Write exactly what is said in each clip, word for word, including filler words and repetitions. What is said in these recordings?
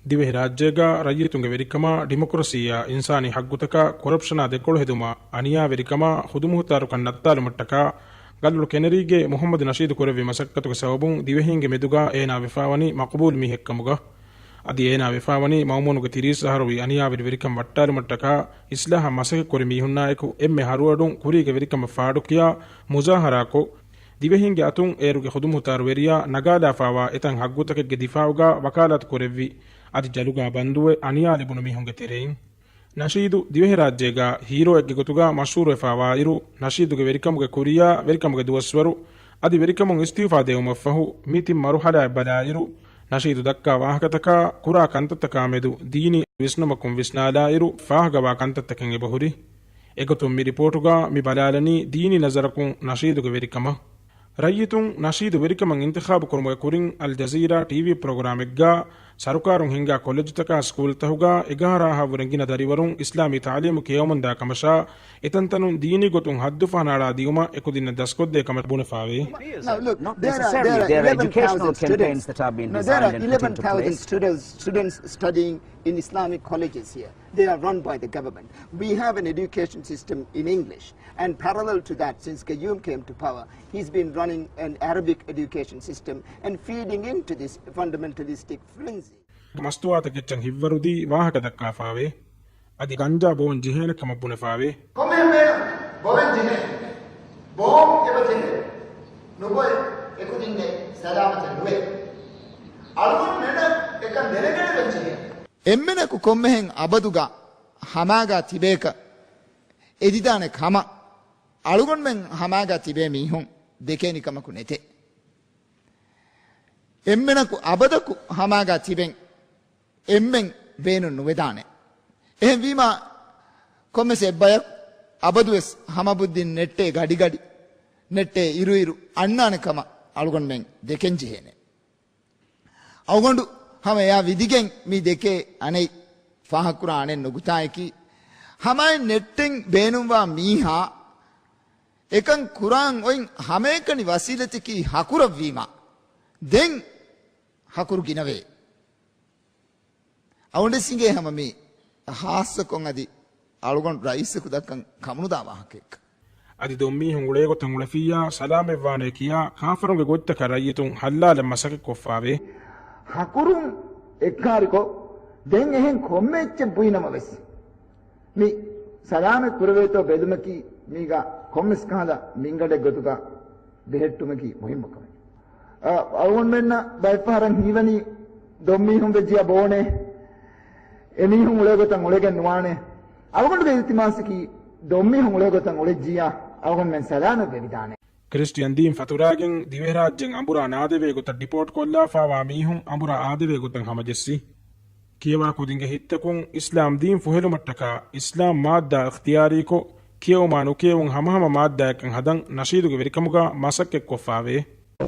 ދިވެހިރާއްޖޭގަ ރައްޔިތުންގެ ވެރިކަމާ، ޑިމޮކްރަސީއާ، އިންސާނީ ހައްގުތަކާ، ކޮރަޕްޝަނާ ދެކޮޅު ހެދުމާ، އަނިޔާވެރިކަމާ، ޚުދުމުހުތާރުކަން ނައްތާލުމަށްޓަކާ، ގަލޮޅު ކެނެރީގެ މުޙައްމަދު ނަޝީދު ކުރެއްވި މަސައްކަތުގެ ސަބަބުން ދިވެހީންގެ މެދުގަ އޭނާ ވެފާވަނީ މަޤުބޫލު މީހެއްކަމުގަ. އަދި އޭނާ ވެފާވަނީ މައުމޫނުގެ ތިރީސް އަހަރުވީ އަނިޔާވެރި ވެރިކަން ވައްޓާލުމަށްޓަކާ އިސްލާހަށް މަސައްކަތްކުރި މީހުންނާއެކު އެންމެ ހަރުއަޑުން ކުރީގެ ވެރިކަމަށް ފާޑުކިޔާ މުޒާހަރާކޮށް، ދިވެހީންގެ އަތުން އޭރުގެ ޚުދުމުހުތާރު ވެރިޔާ ނަގާލާފާވާ އެތައް ހައްގުތަކެއްގެ ދިފާއުގަ ވަކާލާތު ކުރެއްވި. އަދި ޖަލުގަ ބަންދުވެ އަނިޔާ ލިބުނު މީހުންގެ ތެރެއިން. ނަޝީދު ދިވެހިރާއްޖޭގަ ހީރޯއެއްގެ ގޮތުގަ މަޝްހޫރުވެފާވާއިރު، ނަޝީދުގެ ވެރިކަމުގެ ކުރިޔާ ވެރިކަމުގެ ދުވަސްވަރު، އަދި ވެރިކަމުން އިސްތިއުފާ ދެވުމަށްފަހު، މި ތިން މަރުހަލާއެއް ބަލާއިރު، ނަޝީދު ދައްކާ ވާހަކަތަކާ، ކުރާ ކަންތައްތަކާ މެދު ދީނީ ވިސްނުމަކުން ވިސްނާލާއިރު، ފާހަގަވާ ކަންތައްތަކެއް އެބަހުރި. އެގޮތުން މި ރިޕޯޓުގަ މި ބަލާލަނީ ދީނީ ނަޒަރަކުން ނަޝީދުގެ ވެރިކަމަށް. ރައްޔިތުން ނަޝީދު ވެރިކަމަށް އިންތިޚާބު ކުރުމުގެ ކުރިން އަލް ޖަޒީރާ ޓީވީ ޕްރޮގްރާމެއްގަ ސަރުކާރުން ހިންގާ ކޮލެޖުތަކާ ސްކޫލްތަހުގަ އެގާރައަށްވުރެ ގިނަ ދަރިވަރުން އިސްލާމީ ތަޢުލީމު ކިޔަވަމުންދާ ކަމަށާ، އެތަންތަނުން ދީނީ ގޮތުން ހައްދުފަހަނަ އަޅާ ދިއުމަށް އެކުދިންނަށް ދަސްކޮށްދޭ ކަމަށް ބުނެފާވޭ. Now, look, not there are, necessarily. There are, there are eleven thousand educational campaigns students that have been, no, there are designed and put into eleven thousand place. Students, students studying in Islamic colleges here. They are run by the government. We have an education system in English. And parallel to that, since Gayoom came to power, he's been running an Arabic education system and feeding into this fundamentalistic frenzy. މަސްތުވާތަކެއްޗަށް ހިތްވަރުދީ ވާހަކަ ދައްކާފާވޭ. އަދި ގަންޖާ ބޯން ޖެހޭނެ ކަމަށް ބުނެފާވޭ. ކޮންމެހެން ބޭނުން ބޯން ޖެހޭނެ. ބޯން އެބަ ޖެހޭ. ނުބޮއެ އެކުދިންނެއް ސަލާމަތެއް ނުވޭ. އަޅުގަނޑުމެންނަށް އެކަން ދެނެގަނެވެން ޖެހޭ. އެންމެނަކު ކޮންމެހެން އަބަދުގަ ހަމާގާ ތިބޭކަށް އެދިދާނެ ކަމަށް އަޅުގަނޑުމެން ހަމާގާ ތިބޭ މީހުން ދެކޭނި ކަމަކު ނެތޭ. އެންމެނަކު އަބަދަކު ހަމާގާ ތިބެން އެންމެން ބޭނުން ނުވެދާނެ. އެހެންވީމާ، ކޮންމެސް އެއްބަޔަކު އަބަދުވެސް ހަމަބުއްދިން ނެއްޓޭ ގަޑިގަޑި، ނެއްޓޭ އިރުއިރު އަންނާނެ ކަމަށް އަޅުގަނޑުމެން ދެކެން ޖެހޭނެ. އަޅުގަނޑު ހަމަ އެއާ ވިދިގެން މި ދެކޭ އަނެއް ފާހަގަކުރާ އަނެއް ނުކުތާއަކީ، ހަމައިން ނެއްޓެން ބޭނުންވާ މީހާ އެކަން ކުރާން އޮތް ހަމައެކަނި ވަސީލަތަކީ ހަކުރަށްވީމާ، ދެން ހަކުރު ގިނަވޭ. އަޅުގަނޑު އިނގޭ ހަމަ މީ ހާއްސަކޮށް އަދި އަޅުގަނޑު ރައީސަކު ދައްކަން ކަމުނުދާ ވާހަކައެއްކަން. އަދި ދޮންމީހުން އުޅޭގޮތަށް އުޅެފިއްޔާ ސަލާމަތްވާނޭ ކިޔާ ކާފަރުންގެ ގޮތްތަކަށް ރައްޔިތުން ހައްލާލަން މަސައްކަތްކޮށްފާވޭ. ހަކުރުން އެއްކާރިކޮށް، ދެން އެހެން ކޮންމެ އެއްޗެއް ބުއިނަމަވެސް، މި ސަލާމަތް ކުރެވޭތޯ ބެލުމަކީ މީގަ ކޮންމެސް ކަހަލަ މިންގަނޑެއް ގޮތުގަ ބެހެއްޓުމަކީ މުހިއްމު ކަމެއް. އަ، އަޅުގަނޑުމެންނަށް ބައެއްފަހަރަށް ހީވަނީ ދޮންމީހުން ވެއްޖިޔާ ބޯނޭ، އެމީހުން އުޅޭގޮތަށް އުޅެގެން ނުވާނޭ. އަޅުގަނޑުގެ އިލްތިމާސަކީ ދޮންމީހުން އުޅޭގޮތަށް އުޅެއްޖިއްޔާ އަޅުގަނޑުމެން ސަލާމަތް ވެވިދާނެ. ކްރިސްޓިއަން ދީން ފަތުރާގެން ދިވެހިރާއްޖެން އަނބުރާ ނާދެވޭ ގޮތަށް ޑިޕޯޓް ކޮށްލާފާވާ މީހުން އަނބުރާ އާދެވޭ ގޮތަށް ހަމަޖެއްސި. ކިޔަވާ ކުދިންގެ ހިތްތަކުން އިސްލާމް ދީން ފުހެލުމަށްޓަކާ އިސްލާމް މާއްދާ އިޚްތިޔާރީކޮށް، ކިޔެވުމާ ނުކިޔެވުން ހަމަހަމަ މާއްދާއަކަށް ހަދަން ނަޝީދުގެ ވެރިކަމުގަ މަސައްކަތްކޮށްފާވޭ.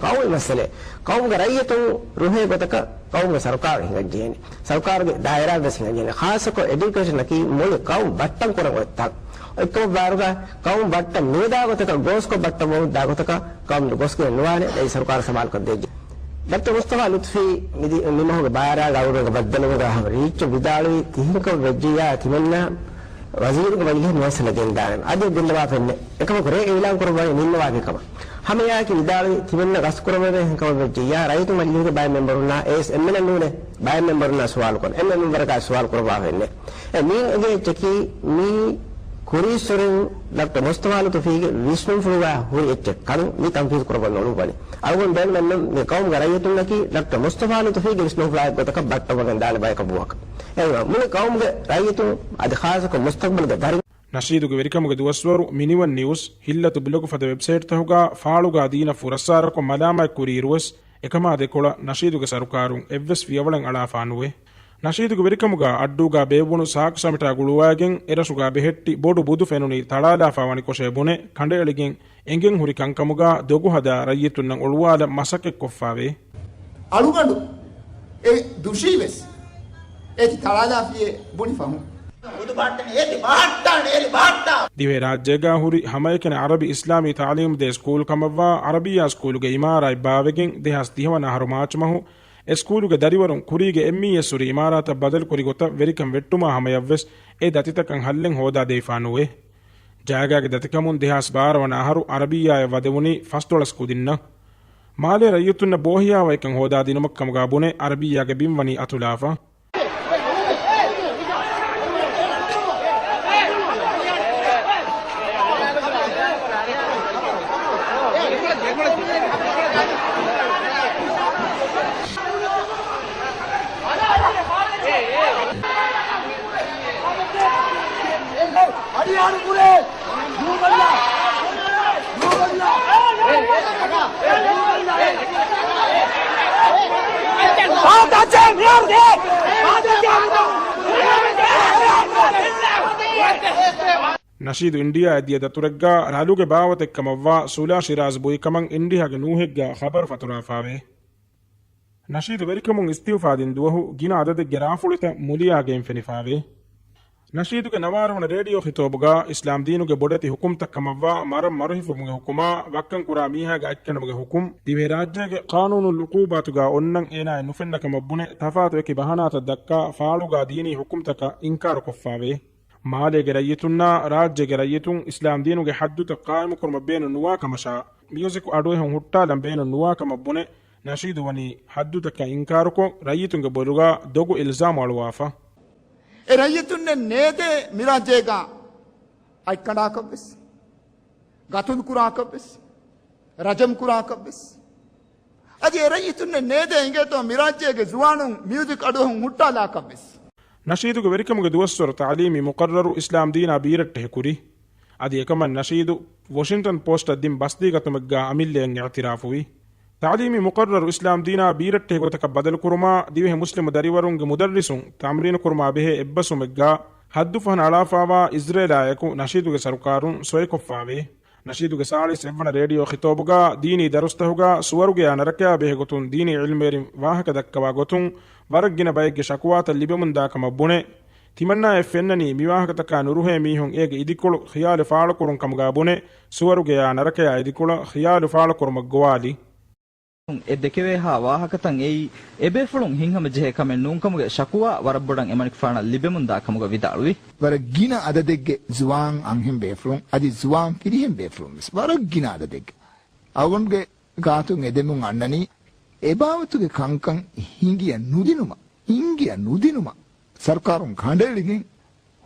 ޤައުމީ މައްސަލައެއް ޤައުމުގެ ރައްޔިތުން ރުހޭ ގޮތަކަށް ޤައުމުގެ ސަރުކާރު ހިނގައްޖެހޭނެ. ސަރުކާރުގެ ދާއިރާ ވެސް ހިނގައްޖެހޭނެ. ޚާއްޞަކޮށް އެޑިއުކޭޝަނަކީ މުޅި ޤައުމު ބައްޓަން ކުރަން އޮތް ތަން. އޮތްކަމަށް ބާރުގަ ޤައުމު ބައްޓަން ނުވެދާ ގޮތަކަށް ގޯސްކޮށް ބައްޓަން ވަމުން ދާ ގޮތަކަށް ޤައުމު ގޮސްގެން ނުވާނެ އެއީ ސަރުކާރު ސަމާލުކޮށްދޭ. ޑޮކްޓަރ މުސްތަފާ ލުތުފީ މިދި-، މިމަހުގެ ބާރާގަ އަޅުގަނޑުގެ ބައްދަލުވުމުގަ ހަމަ ރީއްޗޮށް ވިދާޅުވީ ތިހެންކަމަށް ވެއްޖިއްޔާ ތިމަންނަ ވަޒީރުގެ މަޖިލީހަށް މުވައްސަލަ ގެންދާނެ. އަދި ގެންނަވާފައެއްނެއް. އެކަމަކު ރޭ އިޢުލާން ކުރައްވާނީ ނިންމަވާފައި ކަމަށް. ހަމައެއާއެކީ ވިދާޅުވީ ތިމަންނަ ގަސްތު ކުރައްވަވޭ ހެންކަމަށް ވެއްޖިއްޔާ ރައްޔިތު މަޖިލީހުގެ ބައެއް މެމްބަރުންނާ އެއީސް އެމްއެލްއޭ ނޫނޭ ބައެއް މެމްބަރުންނާ ސުވާލު ކޮށް އެންމެ މެމްބަރަކާ ސުވާލު ކުރައްވާފައެއްނެއް. އެ މީން އެނގޭ އެއްޗަކީ މީ ކުރީއްސުރެން ޑޮކްޓަރ މުސްތަފާ ލުތުފީގެ ވިސްނުންފުޅުގަ ހުރި އެއްޗެއް ކަން މި ތަންފީޒު ކުރައްވަން އޮޅުއްވަނީ. އަޅުގަނޑު ބޭނުމެއްނު މި ޤައުމުގެ ރައްޔިތުންނަކީ ޑޮކްޓަރ މުސްތަފާ ލުތުފީގެ ވިސްނުންފުޅާއެއް ގޮތަކަށް ބައްޓަވަގެން ދާނެ ބަޔަކަށް ވުމަކަށް. އެހެންވީމާ މުޅި ޤައުމުގެ ރައްޔިތުން އަދި ޚާއްޞަކޮށް މުސްތަޤްބަލުގެ ދަރިން ނަޝީދުގެ ވެރިކަމުގެ ދުވަސްވަރު މިނިވަން ނިއުސް ހިއްލަތު ބްލޮގު ފަދަ ވެބްސައިޓްތަކުގަ ފާޅުގަ ދީނަށް ފުރައްސާރަކޮށް މަލާމާތްކުރިއިރުވެސް، އެކަމާ ދެކޮޅަށް ނަޝީދުގެ ސަރުކާރުން އެއްވެސް ފިޔަވަޅެއް އަޅާފާ ނުވޭ. ނަޝީދުގެ ވެރިކަމުގަ އައްޑޫގަ ބޭއްވުނު ސާކު ސަމިޓާ ގުޅުވައިގެން އެރަށުގަ ބެހެއްޓި ބޮޑު ބުދު ފެނުނީ ތަޅާލާފާވަނިކޮށޭ ބުނެ ކަނޑައެޅިގެން އެނގެން ހުރި ކަންކަމުގަ ދޮގު ހަދާ ރައްޔިތުންނަށް އޮޅުވާލަން މަސައްކަތްކޮށްފާވޭ. އަޅުގަނޑު އެ ދުށީވެސް އޭތި ތަޅާލާފިޔޭ ބުނި ފަހުން. އުދު ބަހައްޓަން އޭތި ބަހައްޓާނެ އޭތި ބަހައްޓާ. ދިވެހިރާއްޖޭގަ ހުރި ހަމައެކަނި ޢަރަބި އިސްލާމީ ތަޢުލީމު ދޭ ސްކޫލް ކަމަށްވާ ޢަރަބިއްޔާ ސްކޫލުގެ އިމާރާތް ބާވެގެން ދެހާސް ދިހަ ވަނަ އަހަރު މާޗް މަހު އެ ސްކޫލުގެ ދަރިވަރުން ކުރީގެ އެމްއީއެސް ހުރި އިމާރާތަށް ބަދަލުކުރި ގޮތަށް ވެރިކަން ވެއްޓުމާ ހަމަޔަށްވެސް އެ ދަތިތަކަށް ހައްލެއް ހޯދާދެވިފާ ނުވޭ. ޖާގާގެ ދަތިކަމުން ދެހާސް ބާރަ ވަނަ އަހަރު އަރަބިއްޔާއަށް ވަދެވުނީ ފަސްދޮޅަސް ކުދިންނަށް. މާލޭ ރައްޔިތުންނަށް ބޯހިޔާވައިކަން ހޯދާދިނުމަށް ކަމުގާ ބުނެ އަރަބިއްޔާގެ ބިން ވަނީ އަތުލާފަ. ނަޝީދު އިންޑިއާއަށް ދިޔަ ދަތުރެއްގަ ރަލުގެ ބާވަތެއްކަމަށްވާ ސުލާ ޝިރާޒް ބުއިކަމަށް އިންޑިހާގެ ނޫހެއްގަ ޚަބަރު ފަތުރާފާވޭ. ނަޝީދު ވެރިކަމުން އިސްތިއުފާދިން ދުވަހު ގިނަ އަދަދެއްގެ ރާފުޅުތައް މުލިޔާގެއިން ފެނިފާވޭ. ނަޝީދުގެ ނަވާރަ ވަނަ ރޭޑިއޯ ޚިޠާބުގަ އިސްލާމްދީނުގެ ބޮޑެތި ޙުކުމްތައް ކަމަށްވާ މަރަން މަރުހިފުމުގެ ޙުކުމާ، ވައްކަން ކުރާ މީހާގެ އަތްކަނޑުމުގެ ޙުކުމް، ދިވެހިރާއްޖޭގެ ޤާނޫނުލްޢުޤޫބާތުގަ އޮންނަން އޭނާއަށް ނުފެންނަ ކަމަށް ބުނެ، ތަފާތު އެކި ބަހާނާތައް ދައްކާ ފާޅުގަ ދީނީ ޙުކުމްތަކަށް އިންކާރުކޮށްފާވޭ. މާލޭގެ ރައްޔިތުންނާ ރާއްޖޭގެ ރައްޔިތުން އިސްލާމްދީނުގެ ޙައްދުތައް ޤާއިމުކުރުމަށް ބޭނުން ނުވާ ކަމަށާ، މިއުޒިކު އަޑުއެހުން ހުއްޓާލަން ބޭނުން ނުވާ ކަމަށް ބުނެ، ނަޝީދު ވަނީ ޙައްދުތަކަށް އިންކާރުކޮށް، ރައްޔިތުންގެ ބޮލުގަ ދޮގު އިލްޒާމު އަޅުވާފަ. އެ ރައްޔިތުންނެއް ނޭދޭ މިރާއްޖޭގަ އަތްކަނޑާކަށްވެސް، ގަތުލު ކުރާކަށްވެސް، ރަޖަމް ކުރާކަށްވެސް. އަދި އެ ރައްޔިތުންނެއް ނޭދޭ އިނގޭތޯ މިރާއްޖޭގެ ޒުވާނުން މިއުޒިކް އަޑުއެހުން ހުއްޓާލާކަށްވެސް. ނަޝީދުގެ ވެރިކަމުގެ ދުވަސްވަރު ތަޢުލީމީ މުޤައްރަރު އިސްލާމްދީނާ ބީރައްޓެހި ކުރި. އަދި އެކަމަށް ނަޝީދު ވޮޝިންޓަން ޕޯސްޓަށް ދިން ބަސްދީގަތުމެއްގާ އަމިއްލައަށް އިޢުތިރާފުވި. ތަޢުލީމީ މުޤައްރަރު އިސްލާމްދީނާ ބީރައްޓެހި ގޮތަކަށް ބަދަލުކުރުމާ، ދިވެހި މުސްލިމު ދަރިވަރުންގެ މުދައްރިސުން ތަމްރީނުކުރުމާ ބެހޭ އެއްބަސްވުމެއްގާ ޙައްދު ފަހަނަ އަޅާފާވާ އިޒްރޭލާއެކު ނަޝީދުގެ ސަރުކާރުން ސޮއިކޮށްފާވޭ. ނަޝީދުގެ ސާޅީސް އެއްވަނަ ރޭޑިއޯ ޚިޠާބުގާ ދީނީ ދަރުސްތަހުގާ ސުވަރުގެޔާ ނަރަކަޔާ ބެހޭ ގޮތުން ދީނީ ޢިލްމުވެރިން ވާހަކަ ދައްކަވާ ގޮތުން ވަރަށް ގިނަ ބައެއްގެ ޝަކުވާތައް ލިބެމުންދާ ކަމަށް ބުނެ، ތިމަންނާއަށް ފެންނަނީ މިވާހަކަތަކާ ނުރުހޭ މީހުން އޭގެ އިދިކޮޅު ޚިޔާލު ފާޅުކުރުން ކަމުގާ ބުނެ، ސުވަރުގެޔާ ނަރަކަޔާ އިދިކޮޅަށް ޚިޔާލު ފާޅުކުރުމަށް ގޮވާލި. އެ ދެކެވޭހާ ވާހަކަތައް އެއީ، އެބޭފުޅުން ހިތްހަމަޖެހޭ ކަމެއް ނޫންކަމުގެ ޝަކުވާ ވަރަށް ބޮޑަށް އެމަނިކުފާނަށް ލިބެމުންދާ ކަމުގަ ވިދާޅުވި. ވަރަށް ގިނަ އަދަދެއްގެ ޒުވާން އަންހެން ބޭފުޅުން، އަދި ޒުވާން ފިރިހެން ބޭފުޅުން ވެސް ވަރަށް ގިނަ އަދަދެއްގެ އަޅުގަނޑުގެ ގާތުން އެދެމުން އަންނަނީ، އެބާވަތުގެ ކަންކަން ހިނގިޔަ ނުދިނުމަށް، ހިނގިޔަ ނުދިނުމަށް ސަރުކާރުން ކަނޑައެޅިގެން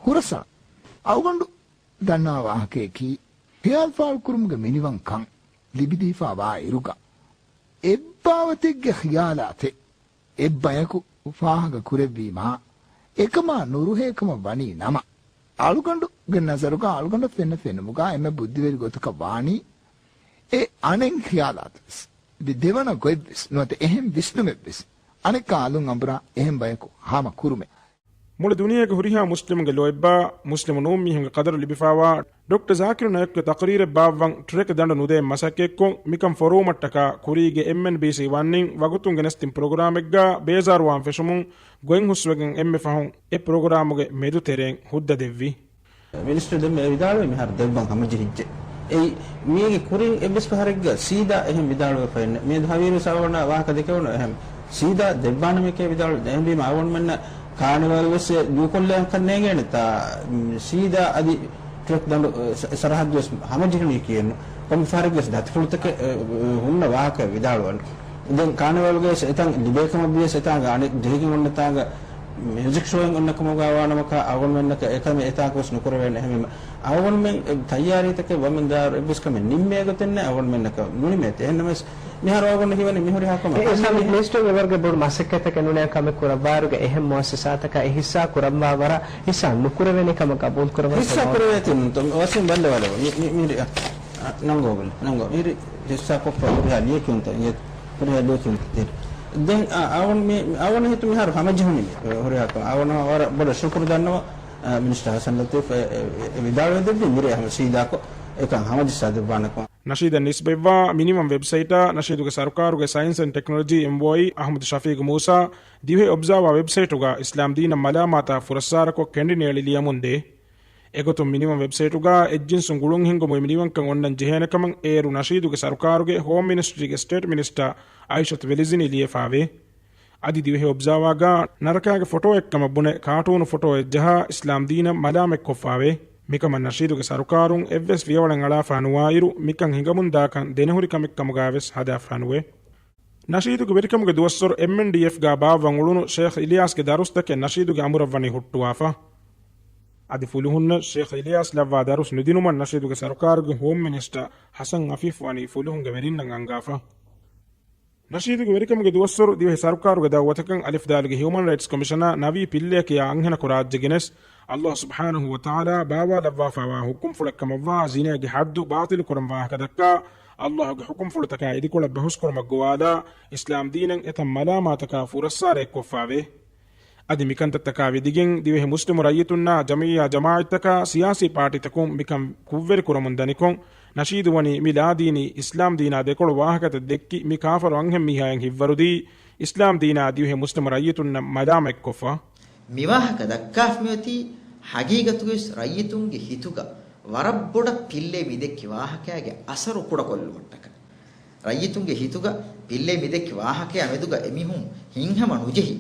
ހުރަސްއަޅަން. އަޅުގަނޑު ދަންނަވާ ވާހަކަޔަކީ، ޚިޔާލު ފާޅުކުރުމުގެ މިނިވަންކަން ލިބިދީފާ ވާ އިރުގަ، އެއްބާވަތެއްގެ ޚިޔާލާތެއް އެއްބަޔަކު ފާހަގަ ކުރެއްވީމާ، އެކަމާ ނުރުހޭ ކަމަށް ވަނީ ނަމަ، އަޅުގަނޑުގެ ނަޒަރުގަ އަޅުގަނޑަށް ފެންނަ ފެނުމުގަ އެންމެ ބުއްދިވެރި ގޮތަކަށް ވާނީ، އެ އަނެއް ޚިޔާލާތުވެސް، ދެ-، ދެވަނަ ގޮތްވެސް ނުވަތަ އެހެން ވިސްނުމެއްވެސް، އަނެއްކާ އަލުން އަނބުރާ އެހެން ބަޔަކު ހާމަ ކުރުމެއް. މުޅި ދުނިޔޭގެ ހުރިހާ މުސްލިމުގެ ލޯތްބާ، މުސްލިމު ނޫން މީހުންގެ ޤަދަރު ލިބިފާވާ ޑޮކްޓަރ ޒާކިރު ނައިކުގެ ތަޤްރީރެއް ބާއްވަން ޓްރެކް ދަނޑު ނުދޭން މަސައްކަތްކޮށް، މިކަން ފޮރުވުމަށްޓަކާ ކުރީގެ އެމްއެންބީސީ ވަންނިން ވަގުތުން ގެނެސްދިން ޕްރޮގްރާމެއްގާ ބޭޒާރުވާން ފެށުމުން ގޮތް ހުސްވެގެން އެންމެ ފަހުން އެ ޕްރޮގްރާމުގެ މެދު ތެރެއިން ހުއްދަ ދެއްވި. މިނިސްޓަރ ދެންމެ ވިދާޅުވީ މިހާރު ދެއްވަން ހަމަޖެހިއްޖެ. އެއީ މީގެ ކުރިން އެއްވެސް ފަހަރެއްގަ ސީދާ އެހެން ވިދާޅުވެފައެއް ނެތް. މިއަދު ހަވީރު ސާވަނާ ވާހަކަ ދެކެވުނު އެހެން ސީދާ ދެއްވާނަމޭކޭ ވިދާޅުވި. އެހެންވީމަ އަވަންމެންނަށް ކާނިވަލް ވެސް ދޫކޮށްލަން ކަން ނޭނގޭނެތާ، ސީދާ އަދި ޓްރެކް ދަނޑު ސަ-، ސަރަހައްދު ވެސް ހަމަޖެހުނީ ކިޔެއްނު. ކޮންމެ ފަހަރެއްގެ ވެސް ދަތިފުޅުތަކެއް، އެ، ހުންނަ ވާހަކަ ވިދާޅުވަން. ދެން ކާނިވަލްގެ ވެސް އެތަން ލިބޭ ކަމަށް ވިޔަސް އެތާނގަ އަނެއް ޖެހިގެން އޮންނަ ތާނގަ މިއުޒިކް ޝޯއެއް އޮންނަ ކަމުގަ ވާނަމަކާ އަވަންމެންނަކަށް އެކަމެއް އެތާކު ވެސް ނުކުރެވޭނެ. އެހެންވީމަ އަވަންމެން ތައްޔާރީތަކެއް ވަމެން ދާއިރު އެއްވެސް ކަމެއް ނިންމޭ ގޮތެއް ނެތް އަވަންމެންނަކަށް ނުނިމޭތެ. އެހެންނަމަވެސް މިހާރު އަވަން ހީވަނީ މިހުރިހާ ކަމަށް. އެ ހިސާބު މިނިސްޓަރު އެވަރުގެ ބޮޑު މަސައްކަތަކެއް ނޫނޭ ކަމެއް ކުރައްވާއިރުގަ އެހެން މުއައްސަސާތަކަށް އެ ހިއްސާ ކުރައްވާ ވަރަށް ހިއްސާ ނުކުރެވޭނެ ކަމަށް ގަބޫލު ކުރައްވަން ހިއްސާ ކުރެވޭތީ ނޫންތޯ؟ ވަސީމް ބައްލަވާލަބަ. މި، މި، މި، އަ، ނަންގޯ ބަލަ. ނަންގޯ. މިހިރި ހިއްސާ ކޮށްފަ ހުރިހާ ލިޔެކިޔުންތައް އިނގޭތަ؟ ހުރިހާ ލިޔެކިޔުންތައް ތިރި. ދެން އަ، އަވަން މި، އަވަން ހިތު މިހާރު ހަމަޖެހުނީ މި ހުރިހާ ކަމަށް. އަވަން ވަރަށް ބޮޑަށް ޝުކުރު ދަންނަވަ، އަ، މިނިސްޓަރ ހަސަން ލަތީފް އެ، އެ، އެ، ވިދާޅުވެ ދެއްވި މިރޭ ހަމަ ސީދާކޮށް އެކަން ހަމަޖައްސާ ދެއްވާނެކަމަށް. ނަޝީދަށް ނިސްބަތްވާ މިނިވަން ވެބްސައިޓާ ނަޝީދުގެ ސަރުކާރުގެ ސައިންސް އެންޑް ޓެކްނޮލޮޖީ އެމްއޯއީ އަހްމަދު ޝަފީގު މޫސާ ދިވެހި އޮބްޒާވާ ވެބްސައިޓުގަ އިސްލާމްދީނަށް މަލާމާތާ ފުރައްސާރަކޮށް ކެނޑިނޭޅި ލިޔަމުންދޭ. އެގޮތުން މިނިވަން ވެބްސައިޓުގަ އެއްޖިންސުން ގުޅުން ހިންގުމުގެ މިނިވަންކަން އޮންނަން ޖެހޭނެކަމަށް އޭރު ނަޝީދުގެ ސަރުކާރުގެ ހޯމް މިނިސްޓްރީގެ ސްޓޭޓް މިނިސްޓާ އައިޝަތު ވެލިޒިނީ ލިޔެފާވޭ. އަދި ދިވެހި އޮބްޒާވާގާ ނަރަކާގެ ފޮޓޯއެއްކަމަށް ބުނެ ކާޓޫނު ފޮޓޯއެއް ޖަހާ އިސްލާމް ދީނަށް މަލާމަތްކޮށްފާވޭ. މިކަމަށް ނަޝީދުގެ ސަރުކާރުން އެއްވެސް ފިޔަވަޅެއް އަޅާފާ ނުވާއިރު، މިކަން ހިނގަމުންދާކަން ދެނެހުރި ކަމެއްކަމުގާވެސް ހަދާފާނުވޭ. ނަޝީދުގެ ވެރިކަމުގެ ދުވަސްވަރު އެމްއެންޑީއެފްގާ ބާއްވަން އުޅުނު ޝޭޚް އިލްޔާސްގެ ދަރުސްތަކެއް ނަޝީދުގެ އަމުރަށް ވަނީ ހުއްޓުވާފަ. އަދި ފުލުހުންނަށް ޝޭޚް އިލްޔާސް ލައްވާ ދަރުސް ނުދިނުމަށް ނަޝީދުގެ ސަރުކާރުގެ ހޯމް މިނިސްޓަރ ހަސަން އަފީފް ވަނީ ފުލުހުންގެ ވެރިންނަށް އަންގާފަ. ނަޝީދުގެ ވެރިކަމުގެ ދުވަސްވަރު ދިވެހި ސަރުކާރުގެ ދައުވަތަކަށް އަލިފް ދާލުގެ ހިއުމަން ރައިޓްސް ކޮމިޝަނާ ނަވީ ޕިއްލޭ ކިޔާ އަންހެނަކު ރާއްޖެ ގެނެސް، އައްލާހު ސުބްޙާނަހު ވަ ތަޢާލާ ބާވާލައްވާފައިވާ ހުކުމްފުޅެއްކަމަށްވާ ޒިނޭގެ ޙައްދު ބާޠިލުކުރަން ވާހަކަދައްކާ، އައްލާހުގެ ހުކުމްފުޅުތަކާ އިދިކޮޅަށް ބަހުސްކުރުމަށް ގޮވާލާ، އިސްލާމް ދީނަށް އެތައް މަލާމާތަކާ ފުރައްސާރައެއްކޮށްފާވޭ. އަދި މިކަންތައްތަކާ ވިދިގެން ދިވެހި މުސްލިމު ރައްޔިތުންނާ ޖަމިއްޔާ ޖަމާޢަތްތަކާ ސިޔާސީ ޕާޓީތަކުން މިކަން ކުށްވެރިކުރަމުން ދަނިކޮށް، ނަޝީދު ވަނީ މި ލާދީނީ އިސްލާމް ދީނާ ދެކޮޅު ވާހަކަތައް ދެއްކި، މި ކާފަރު އަންހެން މީހާއަށް ހިތްވަރުދީ، އިސްލާމް ދީނާ ދިވެހި މުސްލިމު ރައްޔިތުންނަށް މަލާމަތްކޮށްފަ. މިވާހަކަ ދައްކާފައިމިއޮތީ، ހަގީގަތުގައިވެސް ރައްޔިތުންގެ ހިތުގަ ވަރަށް ބޮޑަށް ޕިއްލޭ މިދެއްކި ވާހަކައިގެ އަސަރު ކުޑަކޮށްލުމަށްޓަކަ. ރައްޔިތުންގެ ހިތުގަ ޕިއްލޭ މިދެއްކި ވާހަކައާ މެދުގަ އެމީހުން ހިތްހަމަ ނުޖެހި،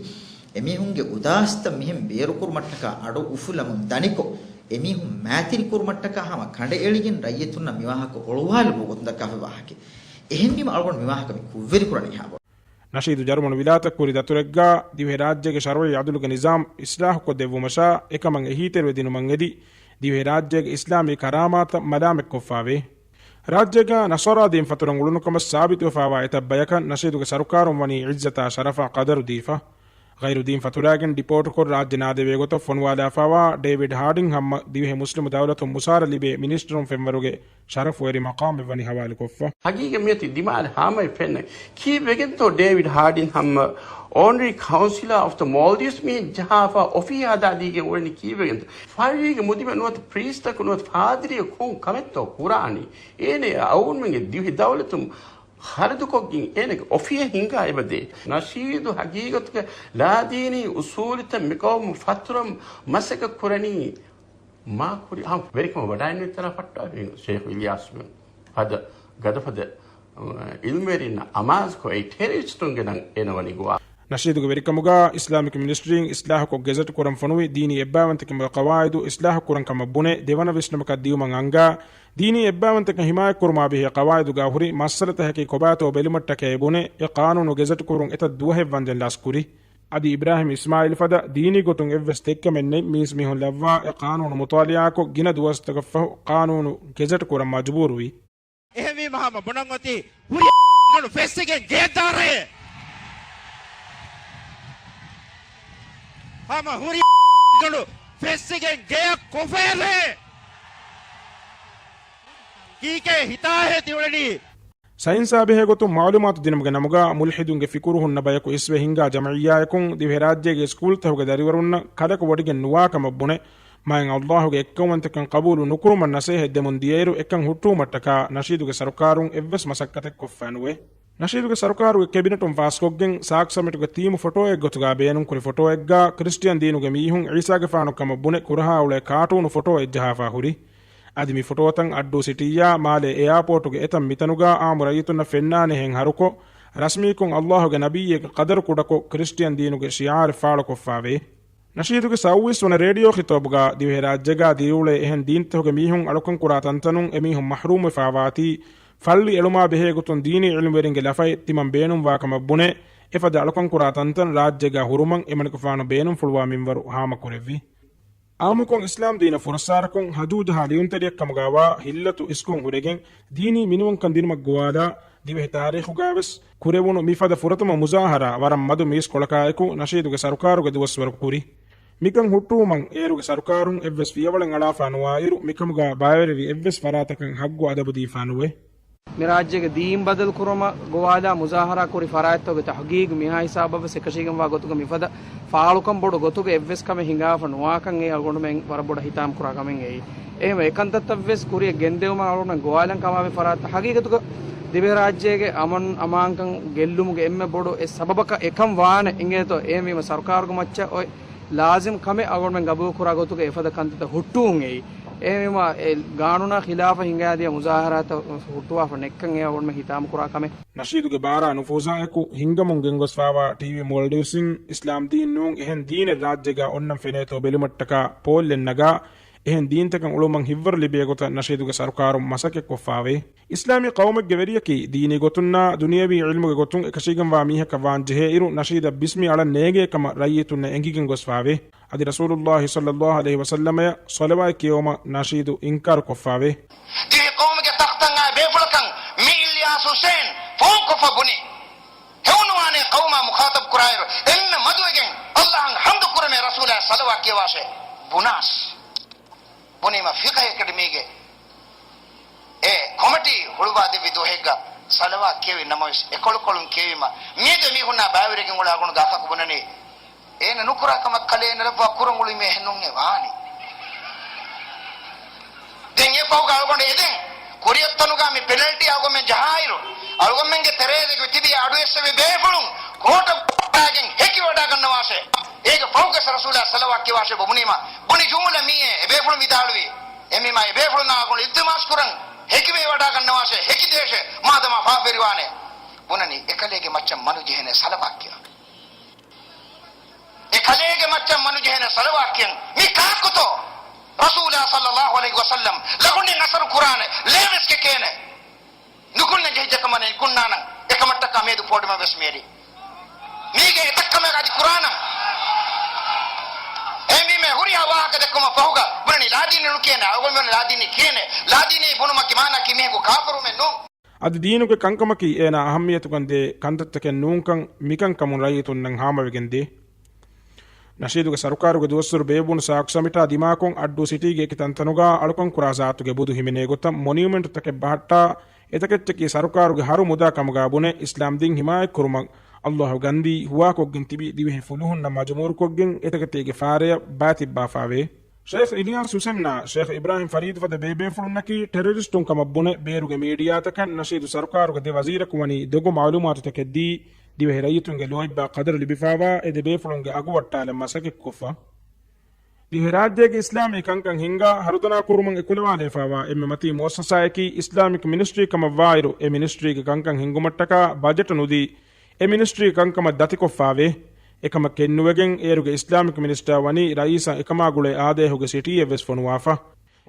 އެމީހުންގެ އުދާސްތައް މިހެން ބޭރުކުރުމަށްޓަކާ އަޑު އުފުލަމުން ދަނިކޮށް، އެމީހުން މައިތިރިކުރުމަށްޓަކާ ހަމަ ކަނޑައެޅިގެން ރައްޔިތުންނަށް މިވާހަކަ އޮޅުވާލުމުގެ ގޮތުން ދައްކާފައި ވާހަކަ. އެހެންވީމަ އަޅުގަނޑު މިވާހަކަ މި ކުށްވެރިކުރަނީ ހާ ބޮޑަށް. ނަޝީދު ޖަރުމަނު ވިލާތަށް ކުރި ދަތުރެއްގާ ދިވެހިރާއްޖޭގެ ޝަރުޢީ ޢަދުލުގެ ނިޒާމް އިސްލާހުކޮށްދެއްވުމަށާ އެކަމަށް އެހީތެރިވެދިނުމަށް އެދި، ދިވެހިރާއްޖޭގެ އިސްލާމީ ކަރާމާތަށް މަލާމަތްކޮށްފާވޭ. ރާއްޖޭގާ ނަޞާރާ ދީން ފަތުރަން އުޅުނުކަމަށް ސާބިތުވެފާވާ އެތައް ބަޔަކަށް ނަޝީދުގެ ސަރުކާރުން ވަނީ ޢިއްޒަތާ ޝަރަފާ ޤަދަރު ދީފަ. ޣައިރު ދީން ފަތުރާގެން ޑިޕޯޓުކޮށް ރާއްޖެ ނާދެވޭ ގޮތަށް ފޮނުވާލާފާވާ ޑޭވިޑް ހާޑިންހަމަށް ދިވެހި މުސްލިމު ދައުލަތުން މުސާރަ ލިބޭ މިނިސްޓަރުން ފެންވަރުގެ ޝަރަފުވެރި މަޤާމެއް ވަނީ ހަވާލުކޮށްފަ. ހަގީގަތް މިއޮތީ ދިމާލަށް ހާމައެއް ފެންނަ. ކީއްވެގެންތޯ ޑޭވިޑް ހާޑިންހަމަށް އޮނަރަރީ ކައުންސިލަރ އޮފް ދަ މޯލްޑިވްސް މިހެން ޖަހާފަ އޮފީހަށް ހަދާދީގެން އުޅެނީ ކީއްވެގެންތޯ؟ ފައިވީގެ މުދިމަ ނުވަތަ ޕްރީސްތަކު ނުވަތަ ފާދިރިއަކު ކޮން ކަމެއްތޯ ކުރާނީ؟ އޭނަ އައުންމެންގެ ދިވެހި ދައުލަތުން ޚަރަދުކޮށްގެން އޭނަގެ އޮފީހަށް ހިނގާ އެބަދޭ. ނަޝީދު ހަގީގަތުގެ ލާދީނީ އުސޫލުތައް މިޤައުމު ފަތުރަން މަސައްކަތް ކުރަނީ މާ ކުރި އަހަން ވެރިކަމަށް ވަޑައިނުވެތަރާ ފައްޓާ ވީ ޝޭޚް އިލްޔާސް މެން. ފަދަ ގަދަފަދަ އިލްމުވެރިންނަށް އަމާޒުކޮށް އެ ޓެރަރިސްޓުންގެ ނަން އޭނަ ވަނީ ގޮވާ. ނަޝީދުގެ ވެރިކަމުގާ އިސްލާމިކް މިނިސްޓްރީން އިސްލާހުކޮށް ގެޒެޓް ކުރަން ފޮނުވި ދީނީ އެއްބައިވަންތަކެއް ޤަވާއިދު އިސްލާހު ކުރަން ކަމަށް ބުނެ ދެވަނަ ވިސްނުމަކަށް ދިއުމަށް އަންގާ، ދީނީ އެއްބައިވަންތަކަން ހިމާޔަތްކުރުމާ ބެހޭ ޤަވާއިދުގާ ހުރި މައްސަލަތަކަކީ ކޮބާތޯ ބެލުމަށްޓަކައި ބުނެ، އެ ޤާނޫނު ގެޒެޓް ކުރުން އެތައް ދުވަހެއް ވަންދެން ލަސްކުރި. އަދި އިބްރާހިމް އިސްމާއިލް ފަދަ ދީނީ ގޮތުން އެއްވެސް ތެއްކަމެއް ނެތް މީސްމީހުން ލައްވާ، އެ ޤާނޫނު މުޠާލަޢާކޮށް ގިނަ ދުވަސްތަކަށްފަހު ޤާނޫނު ގެޒެޓް ކުރަން މަޖުބޫރުވި. އެހެންވީމަ ހަމަ ބުނަން އޮތީ ހުރި ގަނޑު ފެއްސިގެން ގެޔަށް ދާށޭ. ހަމަ ހުރި ގަނޑު ފެއްސިގެން ގެޔަށް ކޮށްފައިލޭ. ކީކޭ ހިތާހޭ ތިއުޅެނީ؟ ސައިންސާ ބެހޭ ގޮތުން މަޢުލޫމާތު ދިނުމުގެ ނަމުގާ މުލްޙިދުންގެ ފިކުރު ހުންނަ ބަޔަކު އިސްވެ ހިންގާ ޖަމްޢިއްޔާއަކުން ދިވެހިރާއްޖޭގެ ސްކޫލްތަކުގެ ދަރިވަރުންނަށް ކަލަކު ވޮޑިގެން ނުވާ ކަމަށް ބުނެ، މާތް އައްލާހުގެ އެއްކައުވަންތަކަން ޤަބޫލު ނުކުރުމަށް ނަސޭހަތް ދެމުން ދިޔައިރު، އެކަން ހުއްޓުވުމަށްޓަކާ ނަޝީދުގެ ސަރުކާރުން އެއްވެސް މަސައްކަތެއް ކޮށްފަ ނުވޭ. ނަޝީދުގެ ސަރުކާރުގެ ކެބިނެޓުން ފާސްކޮށްގެން ސާކް ސަމިޓުގެ ތީމު ފޮޓޯއެއް ގޮތުގާ ބޭނުންކުރި ފޮޓޯއެއްގާ ކްރިސްޓިއަން ދީނުގެ މީހުން ޢީސާގެފާނު ކަމަށް ބުނެ ކުރަހާ އުޅޭ ކާޓޫނު ފޮޓޯއެއް ޖަހާފާ ހުރި. އަދި މި ފޮޓޯތައް އައްޑޫ ސިޓީއާ މާލޭ އެއާޕޯޓުގެ އެތައް މިތަނުގާ އާއްމު ރައްޔިތުންނަށް ފެންނާނެހެން ހަރުކޮށް، ރަސްމީކޮށް އައްލާހުގެ ނަބިއްޔޭގެ ޤަދަރު ކުޑަކޮށް، ކްރިސްޓިއަން ދީނުގެ ޝިޢާރެއް ފާޅުކޮށްފާވޭ. ނަޝީދުގެ ސައުވީސް ވަނަ ރޭޑިއޯ ޚިޠާބުގާ ދިވެހިރާއްޖޭގާ ދިރިއުޅޭ އެހެން ދީންތަކުގެ މީހުން އަޅުކަންކުރާ ތަންތަނުން އެމީހުން މަޙްރޫމްވެފާވާތީ، ފައްޅި އެޅުމާ ބެހޭގޮތުން ދީނީ ޢިލްމުވެރިންގެ ލަފައެއް ތިމަން ބޭނުންވާކަމަށް ބުނެ، އެފަދަ އަޅުކަންކުރާ ތަންތަން ރާއްޖޭގާ ހުރުމަށް އެމަނިކުފާނު ބޭނުންފުޅުވާ މިންވަރު ހާމަކުރެއްވި. އާއްމުކޮށް އިސްލާމް ދީނަށް ފުރައްސާރަކޮށް ހަޖޫ ޖަހާ ލިޔުންތެރިއެއްކަމުގާވާ ހިއްލަތު އިސްކޮށް ހުރެގެން، ދީނީ މިނިވަންކަން ދިނުމަށް ގޮވާލާ، ދިވެހި ތާރީޚުގާވެސް ކުރެވުނު މިފަދަ ފުރަތަމަ މުޒާހަރާ ވަރަށް މަދު މީސްކޮޅަކާއެކު ނަޝީދުގެ ސަރުކާރުގެ ދުވަސްވަރު ކުރި. މިކަން ހުއްޓުވުމަށް އޭރުގެ ސަރުކާރުން އެއްވެސް ފިޔަވަޅެއް އަޅާފާ ނުވާއިރު، މިކަމުގާ ބައިވެރިވި އެއްވެސް ފަރާތަކަށް ހައްގު އަދަބު ދީފާ ނުވޭ. މި ރާއްޖޭގެ ދީން ބަދަލު ކުރުމަށް ގޮވާލާ މުޒާހަރާ ކުރި ފަރާތްތަކުގެ ތަހުގީގު މިހާ ހިސާބަށްވެސް އެކަށީގެންވާ ގޮތުގަ މިފަދަ ފާޅުކަން ބޮޑު ގޮތުގަ އެއްވެސް ކަމެއް ހިނގާފަ ނުވާކަން އެއީ އަޅުގަނޑުމެން ވަރަށް ބޮޑަށް ހިތާމަކުރާ ކަމެއް އެއީ. އެހެންވެ އެކަންތައްތައްވެސް ކުރިއަށް ގެންދެވުމަށް އަޅުގަނޑުމެން ގޮވާލަން ކަމާވި ފަރާތްތައް ހަގީގަތުގަ ދިވެހިރާއްޖޭގެ އަމަން އަމާންކަން ގެއްލުމުގެ އެންމެ ބޮޑު އެއް ސަބަބަކަށް އެކަން ވާނެ އިނގޭތޯ. އެހެންވީމަ ސަރުކާރުގެ މައްޗަށް އޮތް ލާޒިމް ކަމެއް އަޅުގަނޑުމެން ގަބޫލުކުރާ ގޮތުގަ އެފަދަ ކަންތައްތައް ހުއްޓުވުން އެއީ. އެހެންވީމާ، އެ ގާނޫނާ ޚިލާފަށް ހިނގާދިޔަ މުޒާހަރާތައް ހުއްޓުވާފަ ނެތްކަން އެ އަޅުގަނޑުމެން ހިތާމަކުރާ ކަމެއް. ނަޝީދުގެ ބާރާ ނުފޫޒާއެކު ހިންގަމުން ގެންގޮސްފާވާ ޓީވީ މޯލްޑިވްސްއިން އިސްލާމް ދީން ނޫން އެހެން ދީނެއް ރާއްޖޭގަ އޮންނަން ފެނޭތޯ ބެލުމަށްޓަކާ ޕޯލްއެއް ނަގާ، އެހެން ދީންތަކެއް އުޅުމަށް ހިތްވަރު ލިބޭ ގޮތަށް ނަޝީދުގެ ސަރުކާރުން މަސައްކަތްކޮށްފާވޭ. އިސްލާމީ ޤައުމެއްގެ ވެރިޔަކީ ދީނީ ގޮތުންނާ ދުނިޔަވީ ޢިލްމުގެ ގޮތުން އެކަށީގެންވާ މީހަކަށް ވާން ޖެހޭއިރު، ނަޝީދަށް ބިސްމި އަޅަން ނޭނގޭ ކަމަށް ރައްޔިތުންނަށް އެނގިގެން ގޮސްފާވޭ. އަދި ރަސޫލުﷲ ޞައްލަﷲ ޢަލައިހި ވަސައްލަމަޔަށް ޞަލަވާތް ކިޔެވުމަށް ނަޝީދު އިންކާރު ކޮށްފާވޭ. ދިވެހި ޤައުމުގެ ތަޚްތަށް އައި ބޭފުޅަކަށް މީ އިލްޔާސް ހުސެން ފޯންކޮށްފަ ބުނި. ހެވުނުވާނެ ޤައުމާ މުޚާޠަބު ކުރާއިރު، އެންމެ މަދުވެގެން ﷲ އަށް ޙަމްދު ކުރަމޭ ރަސޫލާ ޞަލަވާ ކިޔަވާށޭ ބުނާސް. ބުނީމަ ފިޤްހު އެކަޑަމީގެ އެ ކޮމިޓީ ހުޅުވާދެއްވި ދުވަހެއްގަ ޞަލަވާ ކިޔެވި ނަމަވެސް، އެކޮޅުކޮޅުން ކިޔެވީމަ، މިއަދު މީހުންނާ ބައިވެރިގެން އުޅާ ގޮނޑު ގާކަކު ބުނަނީ، އޭނަ ނުކުރާ ކަމަށް ކަލޭ ނެރައްވާ ކުރަން އުޅުމޭ ނޫން އެ ވާނީ. ދެން އެ ފަހުގަ އަޅުގަނޑު އެދެން ކުރިއަށް ތަނުގަ މި ޕެނަލްޓީ އަޅުގަނޑުމެން ޖަހާއިރު، އަޅުގަނޑުމެންގެ ތެރޭގަ ތިބި އަޑުއެއްސެވި ބޭފުޅުން ކޯޓަށް ވަޑާގެން ހެކި ވަޑާގަންނަވާށޭ. އޭގެ ފަހުގަ ރަސޫލާ ޞަލަވާ ކިޔަވާށޭ ބުނީމަ، ބުނި ޖުމުލަ މިއޭ އެ ބޭފުޅުން ވިދާޅުވީ، އެމީމާ އެ ބޭފުޅުންނާ އަޅުގަނޑު އިލްތިމާސް ކުރަން ހެކިވެ ވަޑާގަންނަވާށޭ، ހެކިދޭށޭ މާދަމާ ފާފަވެރިވާނެ. ބުނަނީ އެކަލޭގެ މައްޗަށް މަނުޖެހޭނެ ޞަލަވާ ކިޔަން. އެ ކަލޭގެ މައްޗަށް މަނުޖެހޭނެ ޞަލަވާ ކިޔަން. މި ކާކުތޯ؟ ރަސޫލާ ޞައްލަﷲ ޢަލައިހި ވަސައްލަމް ލަގުނޑިން އަސަރު ކުރާނެ، ލޭވެސް ކެކޭނެ. ނުކުންނަން ޖެހިއްޖެ ކަމަށް ނެތް، ނުކުންނާނަން. އެކަމަށްޓަކާ މިއަދު ޕޯޑިއަމަށް ވެސް މިއެރި. މީގެ އެތައް ކަމެއް އަދި ކުރާނަން. އެހެންވީމަ ހުރިހާ ވާހަކަ ދެއްކުމަށް ފަހުގަ ބުނަނީ ލާދީނީ ނުކިޔޭނެ، އަޅުގަނޑު ލާދީނީ ކިޔޭނެ. ލާދީނީ ބުނުމަކީ މާނައަކީ މީހަކު ކާފަރުވުމެއް ނޫން. އަދި ދީނުގެ ކަންކަމަކީ އޭނާ އަހައްމިޔަތުކަން ދޭ ކަންތައްތަކެއް ނޫންކަން، މިކަންކަމުން ރައްޔިތުންނަށް ހާމަވެގެން ދޭ. ނަޝީދުގެ ސަރުކާރުގެ ދުވަސްވަރު ބޭއްވުނު ސާކު ސަމިޓާ ދިމާކޮށް އައްޑޫ ސިޓީގެ އެކި ތަންތަނުގަ އަޅުކަން ކުރާ ޒާތުގެ ބުދު ހިމެނޭ ގޮތަށް މޮނިއުމެންޓުތަކެއް ބަހައްޓާ، އެތަކެއްޗަކީ ސަރުކާރުގެ ހަރު މުދާ ކަމުގަ ބުނެ، އިސްލާމްދީން ހިމާޔަތްކުރުމަށް ﷲ ގަންދީ ހުވާކޮށްގެން ތިބި ދިވެހި ފުލުހުންނަށް މަޖުމޫރުކޮށްގެން އެތަކެތީގެ ފާރެއަށް ބައިތިއްބާފާވޭ. ޝައިޚް އިލްޔާސް ހުސެންއާ ޝައިޚް އިބްރާހިމް ފަރީދު ފަދަ ބޭބޭފުޅުންނަކީ ޓެރަރިސްޓުން ކަމަށް ބުނެ، ބޭރުގެ މީޑިއާތަކަށް ނަޝީދު ސަރުކާރުގެ ދެ ވަޒީރަކު ވަނީ ދޮގު މައުލޫމާތުތަކެއް ދީ، ދިވެހި ރައްޔިތުންގެ ލޯތްބާ ޤަދަރު ލިބިފާވާ އެ ދެ ބޭފުޅުންގެ އަގު ވައްޓާލަން މަސައްކަތްކޮށްފަ. ދިވެހިރާއްޖޭގެ އިސްލާމީ ކަންކަން ހިންގާ ހަރުދަނާ ކުރުމަށް އެކުލަވާލައިފާވާ އެންމެ މަތީ މުއައްސަސާއަކީ އިސްލާމިކް މިނިސްޓްރީ ކަމަށްވާއިރު، އެ މިނިސްޓްރީގެ ކަންކަން ހިންގުމަށްޓަކާ ބަޖެޓު ނުދީ، އެ މިނިސްޓްރީގެ ކަންކަމަށް ދަތިކޮށްފާވޭ. އެކަމަށް ކެތްނުވެގެން އޭރުގެ އިސްލާމިކް މިނިސްޓާ ވަނީ ރައީސަށް އެކަމާ ގުޅޭ އާދޭހުގެ ސިޓީއެއްވެސް ފޮނުވާފަ.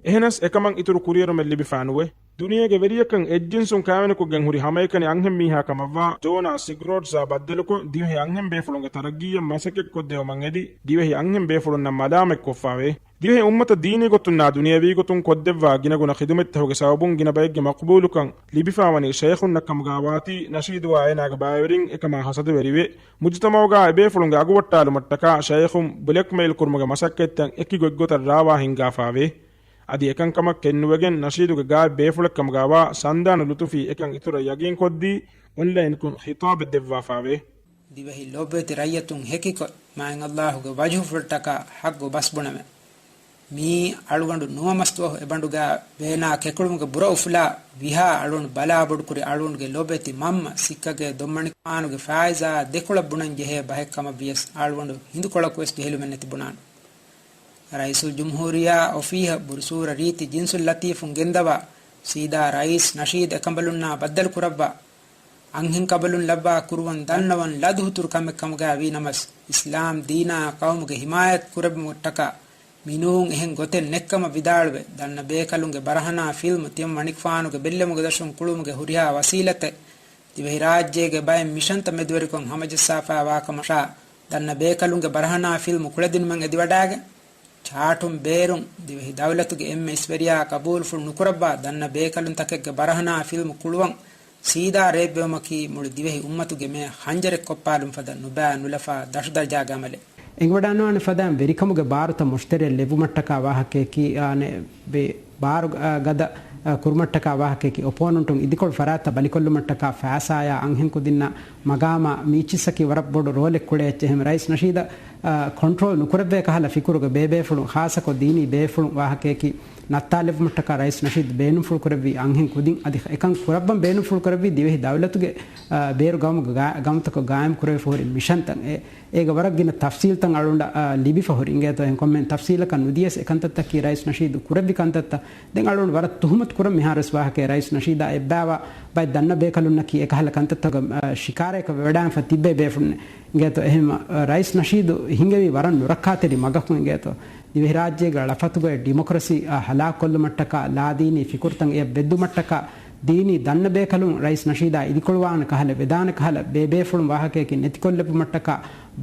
އެހެނަސް އެކަމަށް އިތުރު ކުރިއެރުމެއް ލިބިފާނުވޭ. ދުނިޔޭގެ ވެރިޔަކަށް އެއްޖިންސުން ކާވެނިކޮށްގެން ހުރި ހަމައެކަނި އަންހެން މީހާ ކަމަށްވާ ޖޯނާ ސިގްރޯޑްސްއާ ބައްދަލުކޮށް، ދިވެހި އަންހެން ބޭފުޅުންގެ ތަރައްގީއަށް މަސައްކަތްކޮށްދެއްވުމަށް އެދި، ދިވެހި އަންހެން ބޭފުޅުންނަށް މަލާމަތްކޮށްފާވޭ. ދިވެހި އުއްމަތަށް ދީނީ ގޮތުންނާ ދުނިޔަވީ ގޮތުން ކޮށްދެއްވާ ގިނަގުނަ ޚިދުމަތްތަކުގެ ސަބަބުން ގިނަ ބައެއްގެ މަޤުބޫލުކަން ލިބިފާވަނީ ޝައިޚުންނަށް ކަމުގާ ވާތީ، ނަޝީދުއާ އޭނާގެ ބައިވެރިން އެކަމާ ހަސަދަވެރިވެ، މުޖުތަމަޢުގާ އެބޭފުޅުންގެ އަގު ވައްޓާލުމަށްޓަކާ ޝައިޚުން ބްލެކްމެއިލް ކުރުމުގެ މަސައްކަތްތައް އެކި ގޮތްގޮތަށް ރާވާ ހިންގާފާވޭ. އަދި އެކަންކަމަށް ކެތްނުވެގެން ނަޝީދުގެ ގާތް ބޭފުޅެއްކަމުގާވާ ސަންދާނު ލުތުފީ އެކަން އިތުރަށް ޔަގީންކޮށްދީ، އޮންލައިންކޮށް ޚިޠާބެއް ދެއްވާފާވޭ. ދިވެހި ލޯބިވެތި ރައްޔިތުން ހެކިކޮށް، މާތް ﷲ ގެ ވަޖްހުފުޅަށްޓަކާ ޙައްޤު ބަސްބުނަމެ. މިއީ އަޅުގަނޑު ނުވަ މަސްދުވަހު އެބަނޑުގާ ވޭނާ ކެކުޅުމުގެ ބުރަ އުފުލާ ވިހާ އަޅުގަނޑު ބަލާ ބޮޑުކުރި އަޅުގަނޑުގެ ލޯބިވެތި މަންމަ ސިއްކަގެ ދޮންމަނިކުފާނުގެ ފާއިޒާ ދެކޮޅަށް ބުނަން ޖެހޭ ބަހެއް ކަމަށް ވިޔަސް އަޅުގަނޑު ހިނދުކޮޅަކުވެސް ޖެހިލުމެއް ނެތި ބުނާނެ. ރައީސުލްޖުމްހޫރިއްޔާ އޮފީހަށް ބުރުސޫރަ ރީތި ޖިންސު ލަތީފުން ގެންދަވާ، ސީދާ ރައީސް ނަޝީދު އެކަނބަލުންނާ ބައްދަލު ކުރައްވާ، އަންހެންކަނބަލުން ލައްވާ ކުރުވަން ދަންނަވަން ލަދުހުތުރު ކަމެއް ކަމުގާ ވީ ނަމަސް، އިސްލާމް ދީނާ ޤައުމުގެ ހިމާޔަތް ކުރެއްވުމަށްޓަކާ މިނޫން އެހެން ގޮތެއް ނެތްކަމަށް ވިދާޅުވެ، ދަންނަ ބޭކަލުންގެ ބަރަހަނާ ފިލްމު ތިޔަ މަނިކުފާނުގެ ބެއްލެވުމުގެ ދަށުން ކުޅުމުގެ ހުރިހާ ވަސީލަތެއް ދިވެހިރާއްޖޭގެ ބައެއް މިޝަންތައް މެދުވެރިކޮށް ހަމަޖައްސާފާވާކަމަށާ، ދަންނަ ބޭކަލުންގެ ބަރަހަނާ ފިލްމު ކުޅެދިނުމަށް އެދިވަޑާގެން، ޗާޓުން ބޭރުން ދިވެހި ދައުލަތުގެ އެންމެ އިސްވެރިޔާ ޤަބޫލުފުޅު ނުކުރައްވާ ދަންނަ ބޭކަލުންތަކެއްގެ ބަރަހަނާ ފިލްމު ކުޅުވަން ސީދާ ރޭއްވެވުމަކީ މުޅި ދިވެހި އުއްމަތުގެ މޭ ޚަންޖަރެއް ކޮށްޕާލުން ފަދަ ނުބައި ނުލަފާ ދަށުދަރަޖާގެ އަމަލެއް. އެނގިވަޑާނުވާނެ ފަދައިން ވެރިކަމުގެ ބާރުތައް މުށްތެރެއަށް ލެއްވުމަށްޓަކާ ވާހަކައަކީ، އާނެ، ބޭ-، ބާރު، އާ، ގަދަ، އާ، ކުރުމަށްޓަކާ ވާހަކައަކީ، އޮޕޯނަންޓުން އިދިކޮޅު ފަރާތްތައް ބަލިކޮށްލުމަށްޓަކާ ފައިސާޔާ އަންހެންކުދިންނަށް މަގާމާ މީޗިއްސަކީ ވަރަށް ބޮޑު ރޯލެއް ކުޅޭ އެއްޗެއް. އެހެން ރައީސް ނަޝީދަށް އާ، ކޮންޓްރޯލް ނުކުރެއްވޭ ކަހަލަ ފިކުރުގެ ބޭބޭފުޅުން، ޚާއްޞަކޮށް ދީނީ ބޭފުޅުން ވާހަކަޔަކީ ނައްތާލެއްވުމަށްޓަކާ ރައީސް ނަޝީދު ބޭނުންފުޅު ކުރެއްވީ އަންހެން ކުދިން. އަދި އެކަން ކުރައްވަން ބޭނުންފުޅު ކުރެއްވީ ދިވެހި ދައުލަތުގެ، އާ، ބޭރު ގައުމުގެ ގާ-، ގައުމުތަކަށް ގާއިމް ކުރެވިފަ ހުރި މިޝަންތައް. އެ، އޭގެ ވަރަށް ގިނަ ތަފްސީލްތައް އަޅުގަނޑަށް، އާ، ލިބިފަ ހުރި. އިނގޭތޯ އެހެން ކޮންމެހެން ތަފްސީލަކަށް ނުދިޔަސް އެކަންތައްތަކީ ރައީސް ނަޝީދު ކުރެއްވި ކަންތައްތައް. ދެން އަޅުގަނޑު ވަރަށް ތުހުމަތު ކުރަން މިހާރުވެސް ވާހަކައެއް ރައީސް ނަޝީދާ އެއްބާވާ ބައެއް ދަންނަ ބޭކަލުންނަކީ އެކަހަލަ ކަންތައްތަކަށް، އާ، ޝިކާރައަކަށް ވެވަޑާންފަ ތިއްބޭ ބޭފުޅުން. އިނގޭތޯ އެހެން، އަ، ރައީސް ނަޝީދު ހިނގެވީ ވަރަށް ނުރައްކާތެރި މަގަކުން. އިނގޭތޯ ދިވެހިރާއްޖޭގެ ޅަފަތުގައި ޑިމޮކްރަސީ، އަ، ހަލާކުކޮށްލުމަށްޓަކާ، ލާދީނީ ފިކުރުތައް އެއަށް ބެއްދުމަށްޓަކާ، ދީނީ ދަންނަ ބޭކަލުން ރައީސް ނަޝީދާ އިދިކޮޅުވާނެ ކަހަލަ، ވެދާނެ ކަހަލަ، ބޭބޭފުޅުން ވާހަކަޔަކީ ނެތިކޮށްލެއްވުމަށްޓަކާ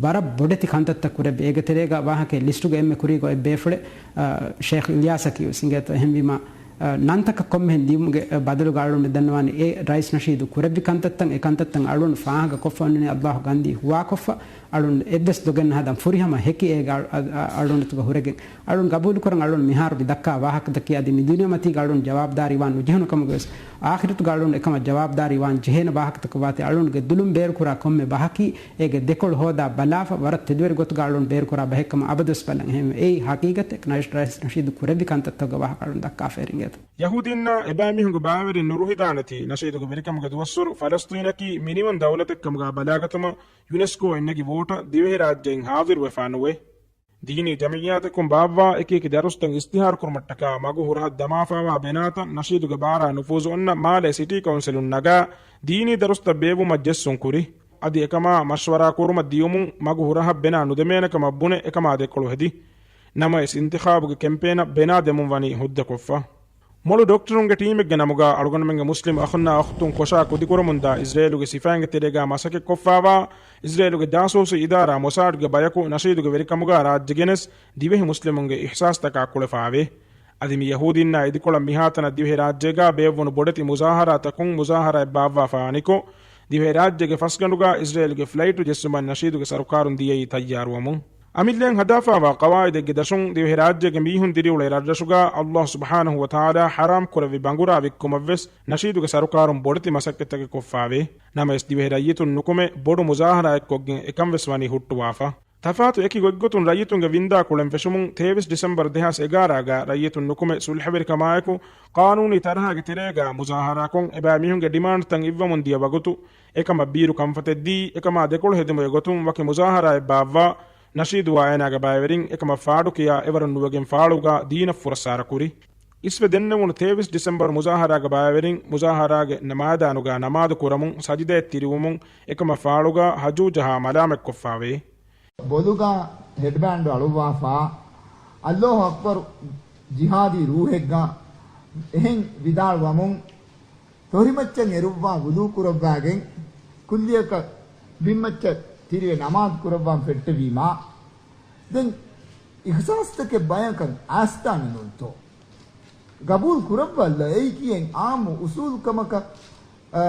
ވަރަށް ބޮޑެތި ކަންތައްތައް ކުރެއްވި. އޭގެ ތެރޭގަ ވާހަކައެއް ލިސްޓުގަ އެންމެ ކުރީގޮތް އެއް ބޭފުޅެއް، އަ، ޝޭޚް އިލްޔާސަކީ ވެސް. އިނގޭތޯ އެހެންވީމަ، އަ، ނަންތަކަށް ކޮންމެހެން ލިޔުމުގެ، އަ، ބަދަލުގަ އަޅުގަނޑު ދަންނަވާނީ އެ ރައީސް ނަޝީދު ކުރެއްވި ކަންތައްތައް، އެ ކަންތައްތައް އަޅުގަނޑު ފާހަގަ ކޮށްފަ އޮންނަނީ އައްލާހު ގަންދީ ހުވާކޮށްފަ، އަޅުގަނޑު އެއްވެސް ދޮގެއް ނަހަދަން ފުރިހަމަ ހެކި އޭގަ އަ-، އަ-، އަޅުގަނޑުތުގަ ހުރެގެން. އަޅުން ގަބޫލުކުރަން އަޅުން މިހާރު މި ދައްކާ ވާހަކަތަކީ އަދި މި ދުނިޔެމަތީގަ އަޅުން ޖަވާބުދާރީ ވާން ނުޖެހުނު ކަމުގަވެސް، އާޚިރަތުގަ އަޅުން އެކަމަށް ޖަވާބުދާރީ ވާން ޖެހޭނެ ވާހަކަތަކަށް ވާތީ އަޅުންގެ ދުލުން ބޭރުކުރާ ކޮންމެ ބަހަކީ އޭގެ ދެކޮޅު ހޯދާ ބަލާފަ ވަރަށް ތެދުވެރި ގޮތުގަ އަޅުން ބޭރުކުރާ ބަހެއްކަމަށް އަބަދުވެސް ބަލަން. އެހެންވެ އެއީ ހަގީގަތެއް. ރައީސް ނަޝީދު ކުރެއްވި ކަންތައްތަކުގެ ވާހަކަ އަޅުން ދައްކާފައި އިނގޭތޯ. ޔަހޫދީންނާ އެބައިމީހުންގެ ބައިވެރިން ނުރުހިދާނެތީ ނަޝީދުގެ ވެރިކަމުގެ ދުވަސްވަރު ފަލަސްޠީނަކީ މިނިވަން ދައުލަތެއްކަމުގަ ބަލާގަތުމަށް ޔުނެސްކޯ އިންނެގި ވޯޓަށް ދިވެހިރާއްޖެއިން ހާޒިރުވެފާ ނުވޭ. ދީނީ ޖަމިއްޔާތަކުން ބާއްވާ އެކިއެކި ދަރުސްތައް އިސްތިހާރުކުރުމަށްޓަކާ މަގު ހުރަހަށް ދަމާފާވާ ބެނާތައް ނަޝީދުގެ ބާރާ ނުފޫޒު އޮންނަ މާލޭ ސިޓީ ކައުންސިލުން ނަގާ، ދީނީ ދަރުސްތައް ބޭއްވުމަށް ޖެއްސުން ކުރި. އަދި އެކަމާ މަޝްވަރާ ކުރުމަށް ދިޔުމުން މަގު ހުރަހަށް ބެނާ ނުދެމޭނެ ކަމަށް ބުނެ އެކަމާ ދެކޮޅު ހެދި. ނަމަވެސް އިންތިޚާބުގެ ކެމްޕޭނަށް ބެނާ ދެމުން ވަނީ ހުއްދަ ކޮށްފަ. މޮޅު ޑޮކްޓަރުންގެ ޓީމެއްގެ ނަމުގަ އަޅުގަނޑުމެންގެ މުސްލިމް އަޚުންނާ އުޚްތުން ކޮށާ ކުދިކުރަމުންދާ އިޒްރޭލުގެ ސިފައިންގެ ތެރޭގަ މަސައްކަތްކޮށްފާވާ، އިޒްރޭލުގެ ޖާސޫސީ އިދާރާ މޮސާޑްގެ ބަޔަކު ނަޝީދުގެ ވެރިކަމުގަ ރާއްޖެ ގެނެސް ދިވެހި މުސްލިމުންގެ އިޙްސާސްތަކާ ކުޅެފާވޭ. އަދި މި ޔަހޫދީންނާ އިދިކޮޅަށް މިހާތަނަށް ދިވެހިރާއްޖޭގަ ބޭއްވުނު ބޮޑެތި މުޒާހަރާތަކުން މުޒާހަރާއެއް ބާއްވާފާ ވަނިކޮށް، ދިވެހިރާއްޖޭގެ ފަސްގަނޑުގަ އިޒްރޭލުގެ ފްލައިޓު ޖެއްސުމަށް ނަޝީދުގެ ސަރުކާރުން ދިޔައީ ތައްޔާރުވަމުން. އަމިއްލައިން ހަދާފާވާ ޤަވާއިދެއްގެ ދަށުން ދިވެހިރާއްޖޭގެ މީހުން ދިރިއުޅޭ ރަށްރަށުގަ އައްލާހު ސުބްޙާނަހު ވަތަޢާލާ ޙަރާމް ކުރެއްވި ބަނގުރާ ވިއްކުމަށްވެސް ނަޝީދުގެ ސަރުކާރުން ބޮޑެތި މަސައްކަތްތަކެއް ކޮށްފާވޭ. ނަމަވެސް ދިވެހި ރައްޔިތުން ނުކުމެ ބޮޑު މުޒާހަރާއެއްކޮށްގެން އެކަންވެސް ވަނީ ހުއްޓުވާފަ. ތަފާތު އެކި ގޮތްގޮތުން ރައްޔިތުންގެ ވިންދާ ކުޅެން ފެށުމުން ތޭވީސް ޑިސެމްބަރު ދެހާސް އެގާރަ ގަ ރައްޔިތުން ނުކުމެ ސުލްހަވެރިކަމާއެކު ޤާނޫނީ ތަރަހަގެ ތެރޭގަ މުޒާހަރާކޮށް އެބައިމީހުންގެ ޑިމާންޑްތައް އިއްވަމުން ދިޔަ ވަގުތު އެކަމަށް ބީރު ކަންފަތެއް ދީ، އެކަމާ ދެކޮޅު ހެދުމުގެ ގޮތުން ވަކި މުޒާހަރާއެއް ބާއްވާ، ނަޝީދު އާ އޭނާގެ ބައިވެރިން އެކަމަށް ފާޑުކިޔާ އެވަރުން ނުވެގެން ފާޅުގަ ދީނަށް ފުރައްސާރަ ކުރި. އިސްވެ ދެންނެވުނު ތޭވީސް ޑިސެމްބަރު މުޒާހަރާގެ ބައިވެރިން މުޒާހަރާގެ ނަ-، މައިދާނުގަ ނަމާދު ކުރަމުން، ސަޖިދައެއް ތިރިވުމުން އެކަމަށް ފާޅުގަ ހަޖޫ ޖަހާ މަލާމަތްކޮށްފާވޭ. ބޮލުގަ ހެޑްބޭންޑް އަޅުއްވާފާ، އައްލާހު އަކްބަރު ޖިހާދީ ރޫހެއްގަ އެހެން ވިދާޅުވަމުން، ތޮހިމައްޗަށް އެރުއްވާ ވުޟޫ ކުރައްވާގެން، ކުއްލިއަކަށް ބިންމައްޗަށް ތިރިވެ ނަމާދު ކުރައްވާން ފެއްޓެވީމާ، ދެން އިޚްސާސްތަކެއް ބަޔަކަށް އައިސްދާނެ ނޫންތޯ؟ ގަބޫލު ކުރައްވާލަ އެއީ ކިޔެން އާއްމު އުސޫލު ކަމަކަށް، އަ،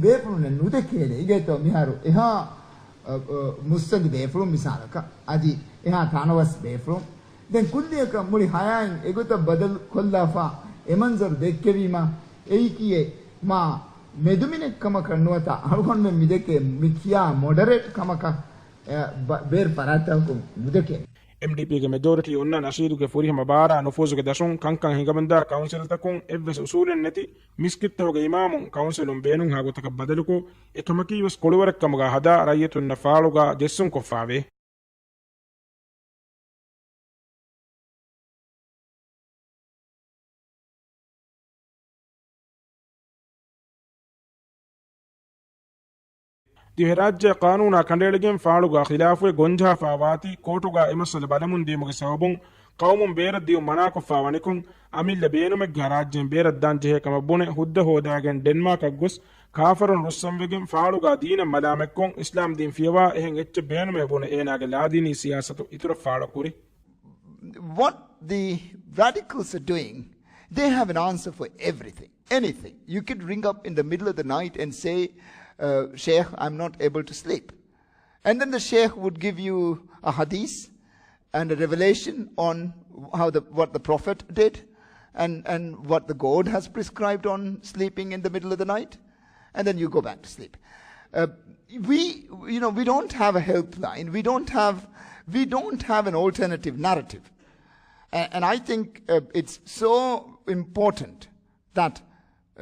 ބޭފުޅުންނެއް ނުދެކޭނެ. އިނގޭތޯ މިހާރު އެހާ، އަ، އަ، މުއްސަނދި ބޭފުޅުން މިސާލަކަށް އަދި އެހާ ތަނަވަސް ބޭފުޅުން ދެން ކުއްލިއަކަށް މުޅި ހަޔާތް އެގޮތަށް ބަދަލު ކޮށްލާފަ އެ މަންޒަރު ދެއްކެވީމަ، އެއީކީއެއް މާ މެދުމިނެއް ކަމަކަށް ނުވަތަ އަޅުގަނޑުމެން މިދެކޭ މި ކިޔާ މޮޑަރޭޓް ކަމަކަށް، އެ، ބަ-، ބޭރު ފަރާތްތަކަކުން ނުދެކޭނެ. އެމްޑީޕީގެ މެޖޯރިޓީ އޮންނަ ނަޝީދުގެ ފުރިހަމަ ބާރާ ނުފޫޒުގެ ދަށުން ކަންކަން ހިނގަމުންދާ ކައުންސިލްތަކުން އެއްވެސް އުސޫލެއް ނެތި މިސްކިތްތަކުގެ އިމާމުން ކައުންސިލުން ބޭނުންހާ ގޮތަކަށް ބަދަލުކޮށް، އެކަމަކީވެސް ކޮޅުވަރެއްކަމުގަ ހަދާ ރައްޔިތުންނަށް ފާޅުގަ ޖެއްސުން ކޮށްފާވޭ. ދިވެހިރާއްޖެ ޤާނޫނާ ކަނޑައެޅިގެން ފާޅުގާ ޚިލާފުވެ ގޮންޖަހާފާ ވާތީ، ކޯޓުގާ އެ މައްސަލަ ބަލަމުންދީމުގެ ސަބަބުން ޤައުމުން ބޭރަށް ދިޔުން މަނާކޮށްފާ ވަނިކޮށް، އަމިއްލަ ބޭނުމެއްގާ ރާއްޖޭން ބޭރަށް ދާން ޖެހޭ ކަމަށް ބުނެ ހުއްދަ ހޯދާގެން ޑެންމާކަށް ގޮސް، ކާފަރުން ރުއްސަންވެގެން ފާޅުގާ ދީނަށް މަލާމަތްކޮށް، އިސްލާމް ދީން ފިޔަވާ އެހެން އެއްޗެއް ބޭނުމޭ ބުނެ އޭނާގެ ލާދީނީ ސިޔާސަތު އިތުރަށް ފާޅުކުރި. What the radicals are doing, they have an answer for everything, anything. You could ring up in the middle of the night and say, uh, "Sheikh, I'm not able to sleep." And then the sheikh would give you a hadith and a revelation on how the, what the Prophet did and, and what the God has prescribed on sleeping in the middle of the night. And then you go back to sleep. Uh, we, you know, we don't have a helpline. We don't have We don't have an alternative narrative. A- and I think uh, it's so important that uh,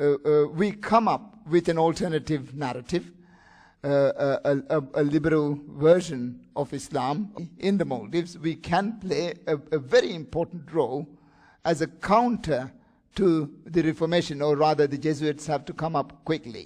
uh, we come up with an alternative narrative, uh, a, a, a, a liberal version of Islam in the Maldives. We can play a, a very important role as a counter to the Reformation, or rather, the Jesuits have to come up quickly.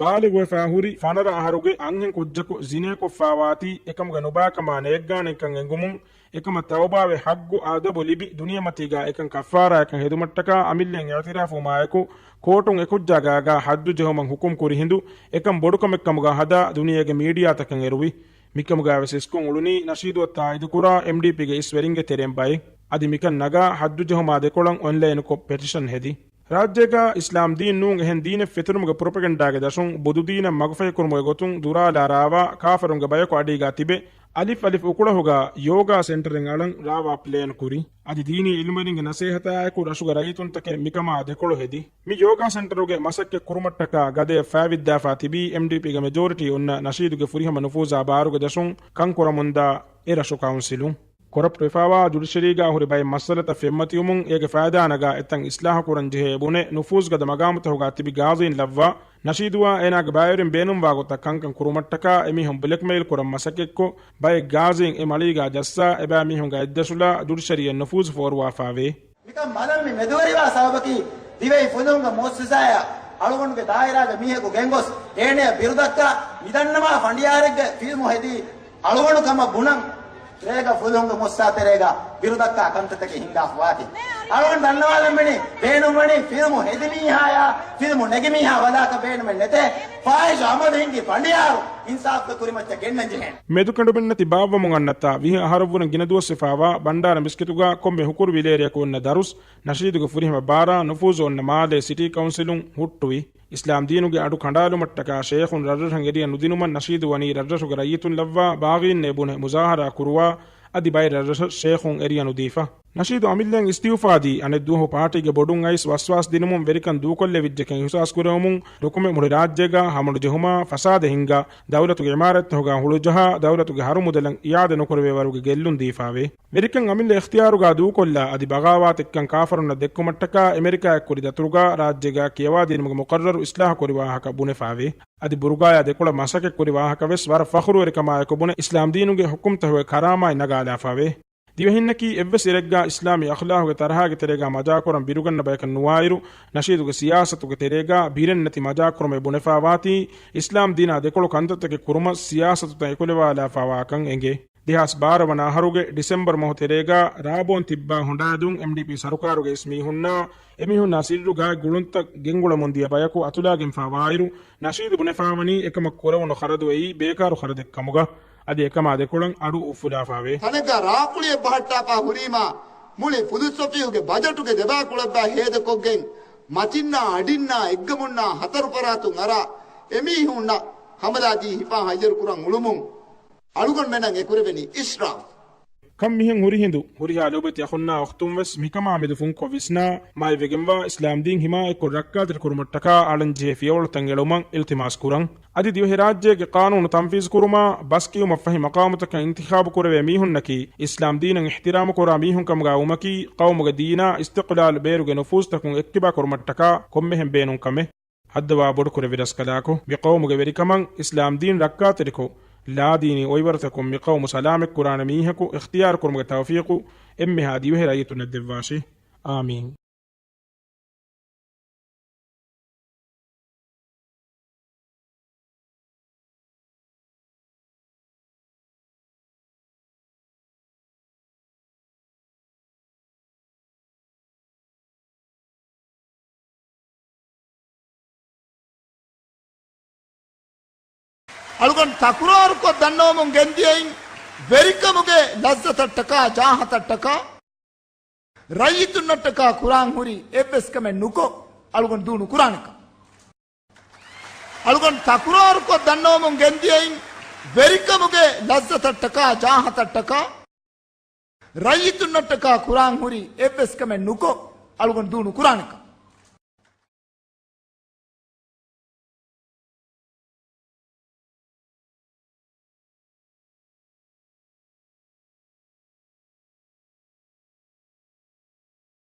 ބާލިޣުވެފާ ހުރި ފަނަރަ އަހަރުގެ އަންހެން ކުއްޖަކު ޒިނޭކޮށްފާވާތީ އެކަމުގެ ނުބާކަމާ ނޭއްގާނެތްކަން އެނގުމުން، އެކަމަށް ތައުބާވެ ޙައްޤު އަދަބު ލިބި ދުނިޔެމަތީގާ އެކަން ކައްފާރާއަކަށް ހެދުމަށްޓަކާ އަމިއްލައިން އިޢުތިރާފުވުމާއެކު، ކޯޓުން އެކުއްޖާ ގާގާ ޙައްދު ޖެހުމަށް ޙުކުމް ކުރި ހިނދު، އެކަން ބޮޑުކަމެއްކަމުގާ ހަދާ ދުނިޔޭގެ މީޑިއާތަކަށް އެރުވި. މިކަމުގާވެސް އިސްކޮށް އުޅުނީ ނަޝީދުއަށް ތާއީދުކުރާ އެމްޑީޕީގެ އިސް ވެރިންގެ ތެރެއިން ބައެއް. އަދި މިކަން ނަގާ ޙައްދު ޖެހުމާ ދެކޮޅަށް އޮންލައިނުކޮށް ޕެޓިޝަން ހެދި. ރާއްޖޭގާ އިސްލާމް ދީން ނޫން އެހެން ދީނެއް ފެތުރުމުގެ ޕްރޮޕެގެންޑާގެ ދަށުން ބުދުދީނަށް މަގުފަހިކުރުމުގެ ގޮތުން ދުރާލާ ރާވާ ކާފަރުންގެ ބަޔަކު އަޑީގާ ތިބެ، އަލިފް އަލިފް އުކުޅަހުގާ ޔޯގާ ސެންޓަރެއް އަޅަން ރާވާ ޕްލޭން ކުރި. އަދި ދީނީ އިލްމުވެރިންގެ ނަސޭހަތާއެކު ރަށުގެ ރައްޔިތުންތަކެއް މިކަމާ ދެކޮޅު ހެދި. މި ޔޯގާ ސެންޓަރުގެ މަސައްކަތް ކުރުމަށްޓަކާ ގަދައެއް ފާވިއްދާފާ ތިބީ އެމްޑީޕީގެ މެޖޯރިޓީ އޮންނަ ނަޝީދުގެ ފުރިހަމަ ނުފޫޒާ ބާރުގެ ދަށުން ކަން ކުރަމުންދާ އެ ރަށު ކައުންސިލުން. ކޮރަޕްޓް ވެފާވާ ޖުޑިޝަރީގާ ހުރި ބައެއް މައްސަލަތައް ފެންމަތިވުމުން އޭގެ ފައިދާ ނަގާ އެތަން އިސްލާހު ކުރަން ޖެހޭ ބުނެ ނުފޫޒުގަދަ މަގާމުތަކުގާ ތިބި ގާޒީން ލައްވާ، ނަޝީދުއާ އޭނާގެ ބައިވެރިން ބޭނުންވާ ގޮތަށް ކަންކަން ކުރުމަށްޓަކާ އެމީހުން ބްލެކްމެއިލް ކުރަން މަސައްކަތްކޮށް، ބައެއް ގާޒީން އެ މަޅީގާ ޖައްސާ، އެބައިމީހުންގެ އަތްދަށުލާ ޖުޑިޝަރީއަށް ނުފޫޒު ފޯރުވާފާވޭ. މިކަން ބަލަން މި މެދުވެރިވާ ސަބަބަކީ، ދިވެހި ފުލުހުންގެ މުއައްސަސާއާ އަޅުގަނޑުގެ ދާއިރާގެ މީހަކު ގެންގޮސް، އޭނަޔަށް ބިރުދައްކާ، މިދަންނަވާ ފަނޑިޔާރެއްގެ ފިލްމު ހެދީ، އަޅުގަނޑު ކަމަށް ބުނަން، ރޭގަ ފުލުހުންގެ މުއައްސަސާ ތެރޭގަ ބިރުދައްކާ ކަންތައްތަކެއް ހިނގާފަވާތީ. އަޅުގަނޑު ދަންނަވާލަން ވެނީ، ބޭނުންވަނީ ފިލްމު ހެދި މީހާޔާ، ފިލްމު ނެގި މީހާ ވަލާކަށް ބޭނުމެއް ނެތޭ. ފާހިޝް އަމަލު ހިންގި ފަނޑިޔާރު އިންސާފުގެ ކުރިމައްޗަށް ގެންނަން ޖެހޭނެ. މެދުކެނޑުމެއްނެތި ބާއްވަމުން އަންނަތާ ވިހި އަހަރަށްވުރެން ގިނަ ދުވަސްވެފާވާ ބަންޑާރަ މިސްކިތުގާ ކޮންމެ ހުކުރު ވިލޭރިއަކު އޮންނަ ދަރުސް، ނަޝީދުގެ ފުރިހަމަ ބާރާ ނުފޫޒު އޮންނަ މާލޭ ސިޓީ ކައުންސިލުން ހުއްޓުވި. އިސްލާމް ދީނުގެ އަޑު ކަނޑާލުމަށްޓަކާ ޝޭޚުން ރަށްރަށަށް އެރިޔަ ނުދިނުމަށް ނަޝީދު ވަނީ ރަށްރަށުގެ ރައްޔިތުން ލައްވާ ބާޣީންނޭ ބުނެ މުޒާހަރާ ކުރުވާ، އަދި ބައެއް ރަށްރަށަށް ޝޭޚުން އެރިޔަ ނުދީފަ. ނަޝީދު އަމިއްލައިން އިސްތިއުފާދީ އަނެއްދުވަހު ޕާޓީގެ ބޮޑުން އައިސް ވަސްވާސް ދިނުމުން ވެރިކަން ދޫކޮށްލެވިއްޖެކަން އިހުސާސް ކުރެވުމުން ނުކުމެ މުޅި ރާއްޖޭގާ ހަމަނުޖެހުމާ، ފަސާދަ ހިންގާ، ދައުލަތުގެ އިމާރާތްތަކުގާ ހުޅުޖަހާ، ދައުލަތުގެ ހަރުމުދަލަށް އިއާދަ ނުކުރެވޭ ވަރުގެ ގެއްލުން ދީފާވޭ. ވެރިކަން އަމިއްލަ އިޚްތިޔާރުގާ ދޫކޮށްލާ، އަދި ބަޣާވާތެއްކަން ކާފަރުންނަށް ދެއްކުމަށްޓަކާ އެމެރިކާއަށް ކުރި ދަތުރުގާ ރާއްޖޭގާ ކިޔަވާދިނުމުގެ މުޤައްރަރު އިސްލާހު ކުރި ވާހަކަ ބުނެފާވޭ. އަދި ބުރުގާޔާ ދެކޮޅަށް މަސައްކަތް ކުރި ވާހަކަވެސް ވަރަށް ފަޚުރުވެރިކަމާއެކު ބުނެ، އިސްލާމް ދީނުގެ ޙުކުމްތަކުގެ ކަރާމާތް ނަގާލާފާވޭ. ދިވެހިންނަކީ އެއްވެސް އިރެއްގާ އިސްލާމީ އަޚްލާޤުގެ ތަރަހާގެ ތެރޭގާ މަޖާކުރަން ބިރުގަންނަ ބަޔަކަށް ނުވާއިރު، ނަޝީދުގެ ސިޔާސަތުގެ ތެރޭގާ ބިރެއް ނެތި މަޖާކުރުމެއް ބުނެފާވާތީ، އިސްލާމް ދީނާ ދެކޮޅު ކަންތައްތަކެއް ކުރުމަށް ސިޔާސަތުތައް އެކުލެވާލާފާވާކަން އެނގޭ. ދެހާސް ބާރަ ވަނަ އަހަރުގެ ޑިސެމްބަރު މަހު ތެރޭގާ ރާބޯން ތިއްބާ ހުނޑާދޫން އެމްޑީޕީ ސަރުކާރުގެ އިސް މީހުންނާ އެމީހުންނާ ސިއްރު ގާތް ގުޅުންތައް ގެންގުޅަމުން ދިޔަ ބަޔަކު އަތުލާގެންފާ ވާއިރު، ނަޝީދު ބުނެފާވަނީ އެކަމަށް ކުރެވުނު ޚަރަދު އެއީ ބޭކާރު ޚަރަދެއް ކަމުގަ، އަދި އެކަމާ ދެކޮޅަށް އަޑު އުފުލާފާވޭ. ތަނެއްގަ ރާކުޅިއެއް ބަހައްޓާފާ ހުރީމާ، މުޅި ފުލުސް އޮފީހުގެ ބަޖެޓުގެ ދެބާކުޅަށްބާ ހޭދަކޮށްގެން، މަތިންނާ އަޑިންނާ އެއްގަމުންނާ ހަތަރު ފަރާތުން އަރާ، އެމީހުންނަށް ހަމަލާދީ ހިފާ ހައްޔަރުކުރަން އުޅުމުން، އަޅުގަނޑުމެންނަށް އެކުރެވެނީ އިޝްރާފް. ކަން މިހެން ހުރި ހިނދު، ހުރިހާ ލޯބިވެތި އަޚުންނާ އުޚްތުން ވެސް މިކަމާ މެދު ފުންކޮށް ވިސްނާ، މާތްވެގެންވާ އިސްލާމް ދީން ހިމާޔަތްކޮށް ރައްކާތެރި ކުރުމަށްޓަކާ އަޅަންޖެހޭ ފިޔަވަޅުތައް އެޅުމަށް އިލްތިމާސް ކުރަން. އަދި ދިވެހިރާއްޖޭގެ ޤާނޫނު ތަންފީޒު ކުރުމާ، ބަސް ކިޔުމަށްފަހި މަޤާމުތަކަށް އިންތިޚާބު ކުރެވޭ މީހުންނަކީ، އިސްލާމް ދީނަށް އިޙްތިރާމު ކުރާ މީހުން ކަމުގާ ވުމަކީ، ޤައުމުގެ ދީނާ އިސްތިޤްލާލު ބޭރުގެ ނުފޫޒުތަކުން އެއްކިބާ ކުރުމަށްޓަކާ ކޮންމެހެން ބޭނުން ކަމެއް. ހައްދަވާ ބޮޑުކުރެއްވި ރަސްކަލާކޮ، މި ޤައުމުގެ ވެރިކަމަށް އިސްލާމް ދީން ރައްކާތެރިކޮށް، ލާދީނީ އޮތްވަރުތަކުން މި ޤައުމު ސަލާމަތްކުރާނެ މީހަކު އިޚްތިޔާރު ކުރުމުގެ ތައުފީޤު އެންމެހާ ދިވެހި ރައްޔިތުންނަށް ދެއްވާށި. އާމީން. އަޅުގަނޑު ތަކުރާރުކޮށް ދަންނަވަމުން ގެންދިޔައިން، ވެރިކަމުގެ ލައްޒަތަށްޓަކާ، ޖާހަތަށްޓަކާ، ރައްޔިތުންނަށްޓަކާ ކުރާން ހުރި އެއްވެސް ކަމެއް ނުކޮށް، އަޅުގަނޑު ދޫ ނުކުރާނެކަން. އަޅުގަނޑު ތަކުރާރުކޮށް ދަންނަވަމުން ގެންދިޔައިން، ވެރިކަމުގެ ލައްޒަތަށްޓަކާ، ޖާހަތަށްޓަކާ، ރައްޔިތުންނަށްޓަކާ ކުރާން ހުރި އެއްވެސް ކަމެއް ނުކޮށް، އަޅުގަނޑު ދޫ ނުކުރާނެކަން.